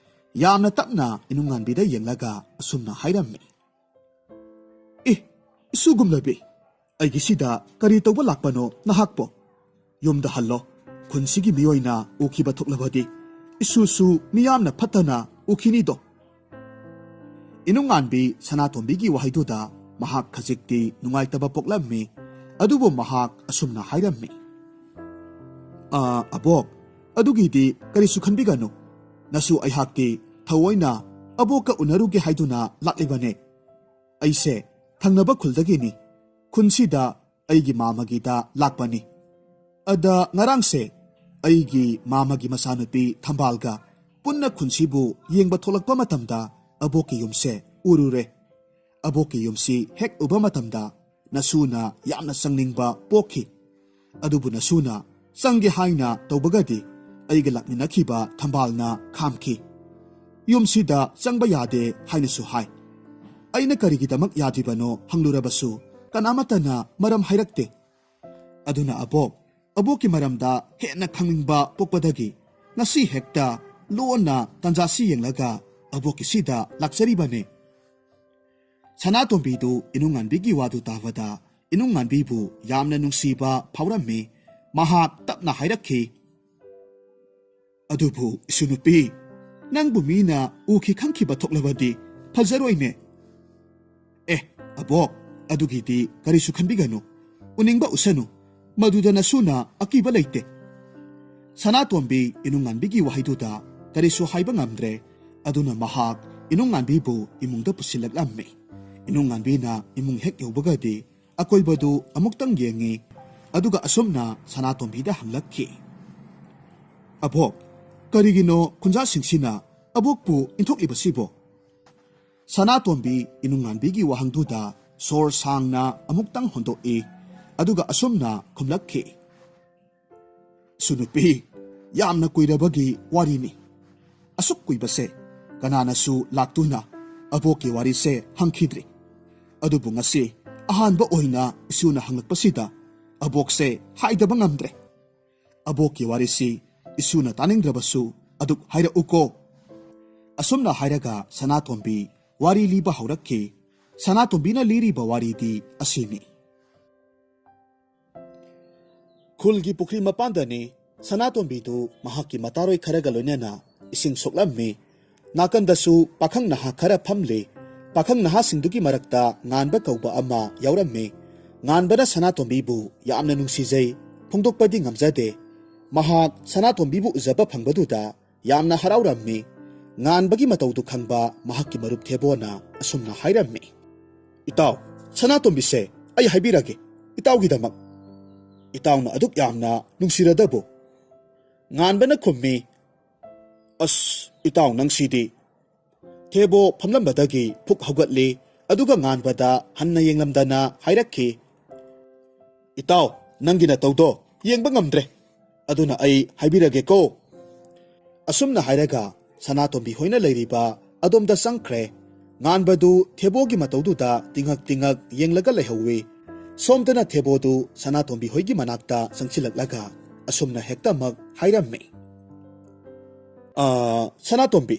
ꯌꯥꯝꯅ ꯇꯞꯅ ꯏꯅꯨꯡꯉꯥꯟꯕꯤꯗ ꯌꯦꯡꯂꯒ ꯑꯁꯨꯝꯅ ꯍꯥꯏꯔꯝꯃꯤ, "ꯑꯦ, ꯏꯁꯨꯒꯨꯝꯂꯕꯤ, ꯑꯩꯒꯤꯁꯤꯗ ꯀꯔꯤ ꯇꯧꯕ ꯂꯥꯛꯄꯅꯣ ꯅꯍꯥꯛꯄꯣ? ꯌꯨꯝꯗ ꯍꯜꯂꯣ꯫ ꯈꯨꯟꯁꯤꯒꯤ ꯃꯤꯑꯣꯏꯅ ꯎꯈꯤꯕ ꯊꯣꯛꯂꯕꯗꯤ ꯏꯁꯨꯁꯨ ꯃꯤꯌꯥꯝꯅ ꯐꯠꯇꯅ ꯎꯈꯤꯅꯤꯗꯣ꯫" ꯏꯅꯨꯡꯉꯥꯟꯕꯤ ꯁꯅꯥꯇꯣꯝꯕꯤꯒꯤ ꯋꯥꯍꯩꯗꯨꯗ ꯃꯍꯥꯛ ꯈꯖꯤꯛꯇꯤ ꯅꯨꯡꯉꯥꯏꯇꯕ ꯄꯣꯛꯂꯝꯃꯤ꯫ ꯑꯗꯨꯕꯨ ꯃꯍꯥꯛ ꯑꯁꯨꯝꯅ ꯍꯥꯏꯔꯝꯃꯤ, "ꯑꯥ, ꯑꯕꯣꯛ, ꯑꯗꯨꯒꯤꯗꯤ ꯀꯔꯤꯁꯨ ꯈꯟꯕꯤꯒꯅꯨ꯫ ꯅꯁꯨ ꯑꯩꯍꯥꯛꯇꯤ ꯊꯑꯣꯏꯅ ꯑꯕꯣꯛꯀ ꯎꯅꯔꯨꯒꯦ ꯍꯥꯏꯗꯨꯅ ꯂꯥꯛꯂꯤꯕꯅꯦ꯫ ꯑꯩꯁꯦ ꯊꯪꯅꯕ ꯈꯨꯜꯗꯒꯤꯅꯤ꯫ ꯈꯨꯟꯁꯤꯗ ꯑꯩꯒꯤ ꯃꯥꯃꯒꯤꯗ ꯂꯥꯛꯄꯅꯤ꯫ ꯑꯗ ꯉꯔꯥꯡꯁꯦ ꯑꯩꯒꯤ ꯃꯥꯃꯒꯤ ꯃꯆꯥꯅꯨꯄꯤ ꯊꯝꯕꯥꯜꯒ ꯄꯨꯟꯅ ꯈꯨꯟꯁꯤꯕꯨ ꯌꯦꯡꯕ ꯊꯣꯛꯂꯛꯄ ꯃꯇꯝꯗ ꯑꯕꯣꯛꯀꯤ ꯌꯨꯝꯁꯦ ꯎꯔꯨꯔꯦ꯫ ꯑꯕꯣꯛꯀꯤ ꯌꯨꯝꯁꯤ ꯍꯦꯛ ꯎꯕ ꯃꯇꯝꯗ ꯅꯁꯨꯅ ꯌꯥꯝꯅ ꯆꯪꯅꯤꯡꯕ ꯄꯣꯛꯈꯤ꯫ ꯑꯗꯨꯕꯨ ꯅꯁꯨꯅ ꯆꯪꯒꯦ ꯍꯥꯏꯅ ꯇꯧꯕꯒꯗꯤ ꯑꯩꯒ ꯂꯥꯛꯃꯤꯟꯅꯈꯤꯕ ꯊꯝꯕꯥꯜꯅ ꯈꯥꯝꯈꯤ꯫ ꯌꯨꯝꯁꯤꯗ ꯆꯪꯕ ꯌꯥꯗꯦ ꯍꯥꯏꯅꯁꯨ ꯍꯥꯏ꯫ ꯑꯩꯅ ꯀꯔꯤꯒꯤꯗꯃꯛ ꯌꯥꯗ꯭ꯔꯤꯕꯅꯣ ꯍꯪꯂꯨꯔꯕꯁꯨ ꯀꯅꯥꯃꯠꯇꯅ ꯃꯔꯝ ꯍꯥꯏꯔꯛꯇꯦ꯫ ꯑꯗꯨꯅ ꯑꯕꯣꯛ, ꯑꯕꯣꯛꯀꯤ ꯃꯔꯝꯗ ꯍꯦꯟꯅ ꯈꯪꯅꯤꯡꯕ ꯄꯣꯛꯄꯗꯒꯤ ꯉꯁꯤ ꯍꯦꯛꯇ ꯂꯣꯟꯅ ꯇꯥꯟꯖꯥꯁꯤ ꯌꯦꯡꯂꯒ ꯑꯕꯣꯛꯀꯤꯁꯤꯗ ꯂꯥꯛꯆꯔꯤꯕꯅꯦ꯫" ꯁꯅꯥꯇꯣꯝꯕꯤꯗꯨ ꯏꯅꯨꯡꯉꯥꯟꯕꯤꯒꯤ ꯋꯥꯗꯨ ꯇꯥꯕꯗ ꯏꯅꯨꯡꯉꯥꯟꯕꯤꯕꯨ ꯌꯥꯝꯅ ꯅꯨꯡꯁꯤꯕ ꯐꯥꯎꯔꯝꯃꯤ꯫ ꯃꯍꯥꯛ ꯇꯞꯅ ꯍꯥꯏꯔꯛꯈꯤ, "ꯑꯗꯨꯕꯨ ꯏꯁꯨ ꯅꯨꯄꯤ, ꯅꯪꯕꯨ ꯃꯤꯅ ꯎꯈꯤ ꯈꯪꯈꯤꯕ ꯊꯣꯛꯂꯕꯗꯤ ꯐꯖꯔꯣꯏꯅꯦ꯫" "ꯑꯦ, ꯑꯕꯣꯛ, ꯑꯗꯨꯒꯤꯗꯤ ꯀꯔꯤꯁꯨ ꯈꯟꯕꯤꯒꯅꯨ꯫ ꯎꯅꯤꯡꯕ ꯎꯁꯅꯨ꯫ ꯃꯗꯨꯗ ꯅꯁꯨꯅ ꯑꯀꯤꯕ ꯂꯩꯇꯦ꯫ ꯁꯅꯥꯇꯣꯝꯕꯤ ꯏꯅꯨꯡꯉꯥꯟꯕꯤꯒꯤ ꯋꯥꯍꯩꯗꯨꯗ ꯀꯔꯤꯁꯨ ꯍꯥꯏꯕ ꯉꯝꯗ꯭ꯔꯦ꯫ ꯑꯗꯨꯅ ꯃꯍꯥꯛ ꯏꯅꯨꯡꯉꯥꯟꯕꯤꯕꯨ ꯏꯃꯨꯡꯗ ꯄꯨꯁꯤꯜꯂꯛꯂꯝꯃꯤ꯫ ꯏꯅꯨꯡꯉꯥꯟꯕꯤꯅ ꯏꯃꯨꯡ ꯍꯦꯛ ꯌꯧꯕꯒꯗꯤ ꯑꯀꯣꯏꯕꯗꯨ ꯑꯃꯨꯛꯇꯪ ꯌꯦꯡꯉꯤ꯫ ꯑꯗꯨꯒ ꯑꯁꯨꯝꯅ ꯁꯅꯥꯇꯣꯝꯕꯤꯗ ꯍꯪꯂꯛꯈꯤ, "ꯑꯕꯣꯛ, ꯀꯔꯤꯒꯤꯅꯣ ꯈꯨꯟꯖꯥꯁꯤꯡꯁꯤꯅ ꯑꯕꯣꯛꯄꯨ ꯏꯟꯊꯣꯛꯂꯤꯕꯁꯤꯕꯣ?" ꯁꯅꯥꯇꯣꯝꯕꯤ ꯏꯅꯨꯡꯉꯥꯟꯕꯤꯒꯤ ꯋꯥꯍꯪꯗꯨꯗ ꯁꯣꯔ ꯁꯥꯡꯅ ꯑꯃꯨꯛꯇꯪ ꯍꯣꯟꯗꯣꯛꯏ꯫ ꯑꯗꯨꯒ ꯑꯁꯨꯝꯅ ꯈꯨꯝꯂꯛꯈꯤ, "ꯏꯁꯨ ꯅꯨꯄꯤ, ꯌꯥꯝꯅ ꯀꯨꯏꯔꯕꯒꯤ ꯋꯥꯔꯤꯅꯤ꯫ ꯑꯁꯨꯛ ꯀꯨꯏꯕꯁꯦ ꯀꯅꯥꯅꯁꯨ ꯂꯥꯛꯇꯨꯅ ꯑꯕꯣꯛꯀꯤ ꯋꯥꯔꯤꯁꯦ ꯍꯪꯈꯤꯗ꯭ꯔꯤ꯫ ꯑꯗꯨꯕꯨ ꯉꯁꯤ ꯑꯍꯥꯟꯕ ꯑꯣꯏꯅ ꯏꯁꯨꯅ ꯍꯪꯂꯛꯄꯁꯤꯗ ꯑꯕꯣꯛꯁꯦ ꯍꯥꯏꯗꯕ ꯉꯝꯗ꯭ꯔꯦ꯫ ꯑꯕꯣꯛꯀꯤ ꯋꯥꯔꯤꯁꯤ ꯏꯁꯨꯅ ꯇꯥꯅꯤꯡꯗ꯭ꯔꯕꯁꯨ ꯑꯗꯨꯛ ꯍꯥꯏꯔꯛꯎꯀꯣ꯫" ꯑꯁꯨꯝꯅ ꯍꯥꯏꯔꯒ ꯁꯅꯥꯇꯣꯝꯕꯤ ꯋꯥꯔꯤ ꯂꯤꯕ ꯍꯧꯔꯛꯈꯤ꯫ ꯁꯅꯥꯇꯣꯝꯕꯤꯅ ꯂꯤꯔꯤꯕ ꯋꯥꯔꯤꯗꯤ ꯑꯁꯤꯅꯤ꯫ ꯈꯨꯜꯒꯤ ꯄꯨꯈ꯭ꯔꯤ ꯃꯄꯥꯟꯗꯅꯤ꯫ ꯁꯅꯥꯇꯣꯝꯕꯤꯗꯨ ꯃꯍꯥꯛꯀꯤ ꯃꯇꯥꯔꯣꯏ ꯈꯔꯒ ꯂꯣꯏꯅꯅ ꯏꯁꯤꯡ ꯁꯣꯛꯂꯝꯃꯤ꯫ ꯅꯥꯀꯟꯗꯁꯨ ꯄꯥꯈꯪ ꯅꯍꯥ ꯈꯔ ꯐꯝꯂꯤ꯫ ꯄꯥꯈꯪ ꯅꯍꯥꯁꯤꯡꯗꯨꯒꯤ ꯃꯔꯛꯇ ꯉꯥꯟꯕ ꯀꯧꯕ ꯑꯃ ꯌꯥꯎꯔꯝꯃꯤ꯫ ꯉꯥꯟꯕꯅ ꯁꯅꯥꯇꯣꯝꯕꯤꯕꯨ ꯌꯥꯝꯅ ꯅꯨꯡꯁꯤꯖꯩ꯫ ꯐꯣꯡꯗꯣꯛꯄꯗꯤ ꯉꯝꯖꯗꯦ꯫ ꯃꯍꯥꯛ ꯁꯅꯥꯇꯣꯝꯕꯤꯕꯨ ꯎꯖꯕ ꯐꯪꯕꯗꯨꯗ ꯌꯥꯝꯅ ꯍꯔꯥꯎꯔꯝꯃꯤ꯫ ꯉꯥꯟꯕꯒꯤ ꯃꯇꯧꯗꯨ ꯈꯪꯕ ꯃꯍꯥꯛꯀꯤ ꯃꯔꯨꯞ ꯊꯦꯕꯣꯅ ꯑꯁꯨꯝꯅ ꯍꯥꯏꯔꯝꯃꯤ, "ꯏꯇꯥꯎ, ꯁꯅꯥꯇꯣꯝꯕꯤꯁꯦ ꯑꯩ ꯍꯥꯏꯕꯤꯔꯒꯦ, ꯏꯇꯥꯎꯒꯤꯗꯃꯛ꯫" "ꯏꯇꯥꯎꯅ ꯑꯗꯨꯛ ꯌꯥꯝꯅ ꯅꯨꯡꯁꯤꯔꯗꯕꯨ?" ꯉꯥꯟꯕꯅ ꯈꯨꯝꯃꯤ, "ꯑꯁ, ꯏꯇꯥꯎ ꯅꯪꯁꯤꯗꯤ꯫" ꯊꯦꯕꯣ ꯐꯝꯂꯝꯕꯗꯒꯤ ꯐꯨꯛ ꯍꯧꯒꯠꯂꯤ꯫ ꯑꯗꯨꯒ ꯉꯥꯟꯕꯗ ꯍꯟꯅ ꯌꯦꯡꯂꯝꯗꯅ ꯍꯥꯏꯔꯛꯈꯤ, "ꯏꯇꯥꯎ, ꯅꯪꯒꯤ ꯅꯇꯧꯗꯣ ꯌꯦꯡꯕ ꯉꯝꯗ꯭ꯔꯦ꯫ ꯑꯗꯨꯅ ꯑꯩ ꯍꯥꯏꯕꯤꯔꯒꯦꯀꯣ꯫" ꯑꯁꯨꯝꯅ ꯍꯥꯏꯔꯒ ꯁꯅꯥꯇꯣꯝꯕꯤ ꯍꯣꯏꯅ ꯂꯩꯔꯤꯕ ꯑꯗꯣꯝꯗ ꯆꯪꯈ꯭ꯔꯦ꯫ ꯉꯥꯟꯕꯗꯨ ꯊꯦꯕꯣꯒꯤ ꯃꯇꯧꯗꯨꯗ ꯇꯤꯉꯛ ꯇꯤꯉꯛ ꯌꯦꯡꯂꯒ ꯂꯩꯍꯧꯋꯤ꯫ ꯁꯣꯝꯗꯅ ꯊꯦꯕꯣꯗꯨ ꯁꯅꯥꯇꯣꯝꯕꯤ ꯍꯣꯏꯒꯤ ꯃꯅꯥꯛꯇ ꯆꯪꯁꯤꯜꯂꯛꯂꯒ ꯑꯁꯨꯝꯅ ꯍꯦꯛꯇꯃꯛ ꯍꯥꯏꯔꯝꯃꯤ, "ꯑꯥ, ꯁꯅꯥꯇꯣꯝꯕꯤ,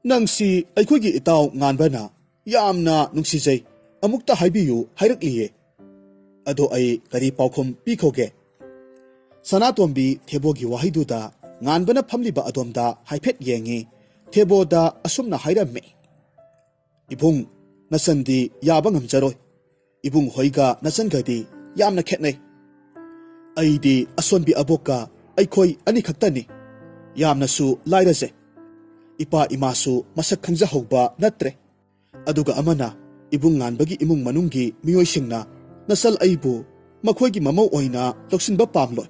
ꯅꯪꯁꯤ ꯑꯩꯈꯣꯏꯒꯤ ꯏꯇꯥꯎ ꯉꯥꯟꯕꯅ ꯌꯥꯝꯅ ꯅꯨꯡꯁꯤꯖꯩ, ꯑꯃꯨꯛꯇ ꯍꯥꯏꯕꯤꯌꯨ ꯍꯥꯏꯔꯛꯂꯤꯌꯦ꯫ ꯑꯗꯣ ꯑꯩ ꯀꯔꯤ ꯄꯥꯎꯈꯨꯝ ꯄꯤꯈꯣꯒꯦ?" ꯁꯅꯥꯇꯣꯝꯕꯤ ꯊꯦꯕꯣꯒꯤ ꯋꯥꯍꯩꯗꯨꯗ ꯉꯥꯟꯕꯅ ꯐꯝꯂꯤꯕ ꯑꯗꯣꯝꯗ ꯍꯥꯏꯐꯦꯠ ꯌꯦꯡꯉꯤ꯫ ꯊꯦꯕꯣꯗ ꯑꯁꯨꯝꯅ ꯍꯥꯏꯔꯝꯃꯤ, "ꯏꯕꯨꯡ, ꯅꯆꯟꯗꯤ ꯌꯥꯕ ꯉꯝꯖꯔꯣꯏ꯫ ꯏꯕꯨꯡ ꯍꯣꯏꯒ ꯅꯆꯟꯒꯗꯤ ꯌꯥꯝꯅ ꯈꯦꯠꯅꯩ꯫ "ꯑꯩꯗꯤ ꯑꯁꯣꯟꯕꯤ ꯑꯕꯣꯛꯀ ꯑꯩꯈꯣꯏ ꯑꯅꯤꯈꯛꯇꯅꯤ꯫ ꯌꯥꯝꯅꯁꯨ ꯂꯥꯏꯔꯖꯩ꯫ ꯏꯄꯥ ꯏꯃꯥꯁꯨ ꯃꯁꯛ ꯈꯪꯖꯍꯧꯕ ꯅꯠꯇ꯭ꯔꯦ꯫ ꯑꯗꯨꯒ ꯑꯃꯅ ꯏꯕꯨꯡ ꯉꯥꯟꯕꯒꯤ ꯏꯃꯨꯡ ꯃꯅꯨꯡꯒꯤ ꯃꯤꯑꯣꯏꯁꯤꯡꯅ ꯅꯆꯜ ꯑꯩꯕꯨ ꯃꯈꯣꯏꯒꯤ ꯃꯃꯧ ꯑꯣꯏꯅ ꯂꯧꯁꯤꯟꯕ ꯄꯥꯝꯂꯣꯏ꯫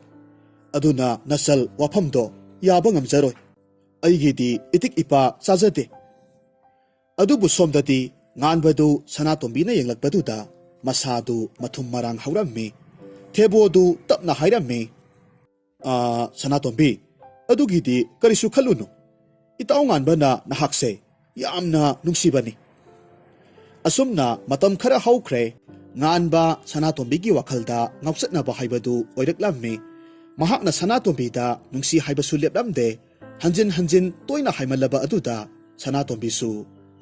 ꯑꯗꯨꯅ ꯅꯆꯜ ꯋꯥꯐꯝꯗꯣ ꯌꯥꯕ ꯉꯝꯖꯔꯣꯏ꯫ ꯑꯩꯒꯤꯗꯤ ꯏꯇꯤꯛ ꯏꯄꯥ ꯆꯥꯖꯗꯦ"꯫ ꯑꯗꯨꯕꯨ ꯁꯣꯝꯗꯗꯤ ꯉꯥꯟꯕꯗꯨ ꯁꯅꯥꯇꯣꯝꯕꯤꯅ ꯌꯦꯡꯂꯛꯄꯗꯨꯗ ꯃꯁꯥꯗꯨ ꯃꯊꯨꯝ ꯃꯔꯥꯡ ꯍꯧꯔꯝꯃꯤ꯫ ꯊꯦꯕꯣꯗꯨ ꯇꯞꯅ ꯍꯥꯏꯔꯝꯃꯤ, "ꯑꯥ, ꯁꯅꯥꯇꯣꯝꯕꯤ, ꯑꯗꯨꯒꯤꯗꯤ ꯀꯔꯤꯁꯨ ꯈꯜꯂꯨꯅꯨ꯫ ꯏꯇꯥꯎ ꯉꯥꯟꯕꯅ ꯅꯍꯥꯛꯁꯦ ꯌꯥꯝꯅ ꯅꯨꯡꯁꯤꯕꯅꯤ"꯫ ꯑꯁꯨꯝꯅ ꯃꯇꯝ ꯈꯔ ꯍꯧꯈ꯭ꯔꯦ꯫ ꯉꯥꯟꯕ ꯁꯅꯥꯇꯣꯝꯕꯤꯒꯤ ꯋꯥꯈꯜꯗ ꯉꯥꯎꯆꯠꯅꯕ ꯍꯥꯏꯕꯗꯨ ꯑꯣꯏꯔꯛꯂꯝꯃꯤ꯫ ꯃꯍꯥꯛꯅ ꯁꯅꯥꯇꯣꯝꯕꯤꯗ ꯅꯨꯡꯁꯤ ꯍꯥꯏꯕꯁꯨ ꯂꯦꯞꯂꯝꯗꯦ꯫ ꯍꯟꯖꯤꯟ ꯍꯟꯖꯤꯟ ꯇꯣꯏꯅ ꯍꯥꯏꯃꯜꯂꯕ ꯑꯗꯨꯗ ꯁꯅꯥꯇꯣꯝꯕꯤꯁꯨ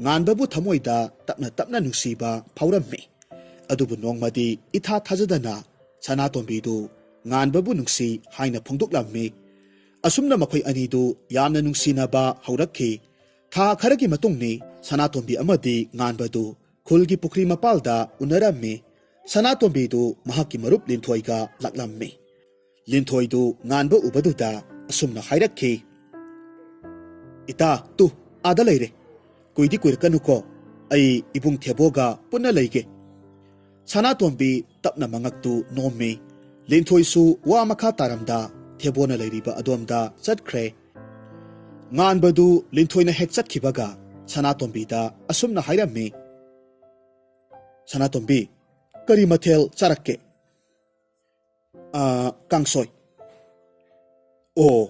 ꯉꯥꯟꯕꯕꯨ ꯊꯃꯣꯏꯗ ꯇꯞꯅ ꯇꯞꯅ ꯅꯨꯡꯁꯤꯕ ꯐꯥꯎꯔꯝꯃꯤ꯫ ꯑꯗꯨꯕꯨ ꯅꯣꯡꯃꯗꯤ ꯏꯊꯥ ꯊꯥꯖꯗꯅ ꯁꯅꯥꯇꯣꯝꯕꯤꯗꯨ ꯉꯥꯟꯕꯕꯨ ꯅꯨꯡꯁꯤ ꯍꯥꯏꯅ ꯐꯣꯡꯗꯣꯛꯂꯝꯃꯤ꯫ ꯑꯁꯨꯝꯅ ꯃꯈꯣꯏ ꯑꯅꯤꯗꯨ ꯌꯥꯝꯅ ꯅꯨꯡꯁꯤꯅꯕ ꯍꯧꯔꯛꯈꯤ꯫ ꯊꯥ ꯈꯔꯒꯤ ꯃꯇꯨꯡꯅꯤ ꯁꯅꯥꯇꯣꯝꯕꯤ ꯑꯃꯗꯤ ꯉꯥꯟꯕꯗꯨ ꯈꯨꯜꯒꯤ ꯄꯨꯈ꯭ꯔꯤ ꯃꯄꯥꯜꯗ ꯎꯅꯔꯝꯃꯤ꯫ ꯁꯅꯥꯇꯣꯝꯕꯤꯗꯨ ꯃꯍꯥꯛꯀꯤ ꯃꯔꯨꯞ ꯂꯤꯟꯊꯣꯏꯒ ꯂꯥꯛꯂꯝꯃꯤ꯫ ꯂꯤꯟꯊꯣꯏꯗꯨ ꯉꯥꯟꯕ ꯎꯕꯗꯨꯗ ꯑꯁꯨꯝꯅ ꯍꯥꯏꯔꯛꯈꯤ, "ꯏꯇꯥ, ꯇꯨ, ꯑꯥꯗ ꯂꯩꯔꯦ꯫ ꯀꯨꯏꯗꯤ ꯀꯨꯏꯔꯛꯀꯅꯨꯀꯣ, ꯑꯩ ꯏꯕꯨꯡ ꯊꯦꯕꯣꯒ ꯄꯨꯟꯅ ꯂꯩꯒꯦ"꯫ ꯁꯅꯥꯇꯣꯝꯕꯤ ꯇꯞꯅ ꯃꯉꯛꯇꯨ ꯅꯣꯝꯃꯤ꯫ ꯂꯤꯟꯊꯣꯏꯁꯨ ꯋꯥ ꯃꯈꯥ ꯇꯥꯔꯝꯗ ꯊꯦꯕꯣꯅ ꯂꯩꯔꯤꯕ ꯑꯗꯣꯝꯗ ꯆꯠꯈ꯭ꯔꯦ꯫ ꯉꯥꯟꯕꯗꯨ ꯂꯤꯟꯊꯣꯏꯅ ꯍꯦꯛ ꯆꯠꯈꯤꯕꯒ ꯁꯅꯥꯇꯣꯝꯕꯤꯗ ꯑꯁꯨꯝꯅ ꯍꯥꯏꯔꯝꯃꯤ, "ꯁꯅꯥꯇꯣꯝꯕꯤ, ꯀꯔꯤ ꯃꯊꯦꯜ ꯆꯥꯔꯛꯀꯦ?" "ꯑꯥ, ꯀꯥꯡꯁꯣꯏ"꯫ "ꯑꯣ,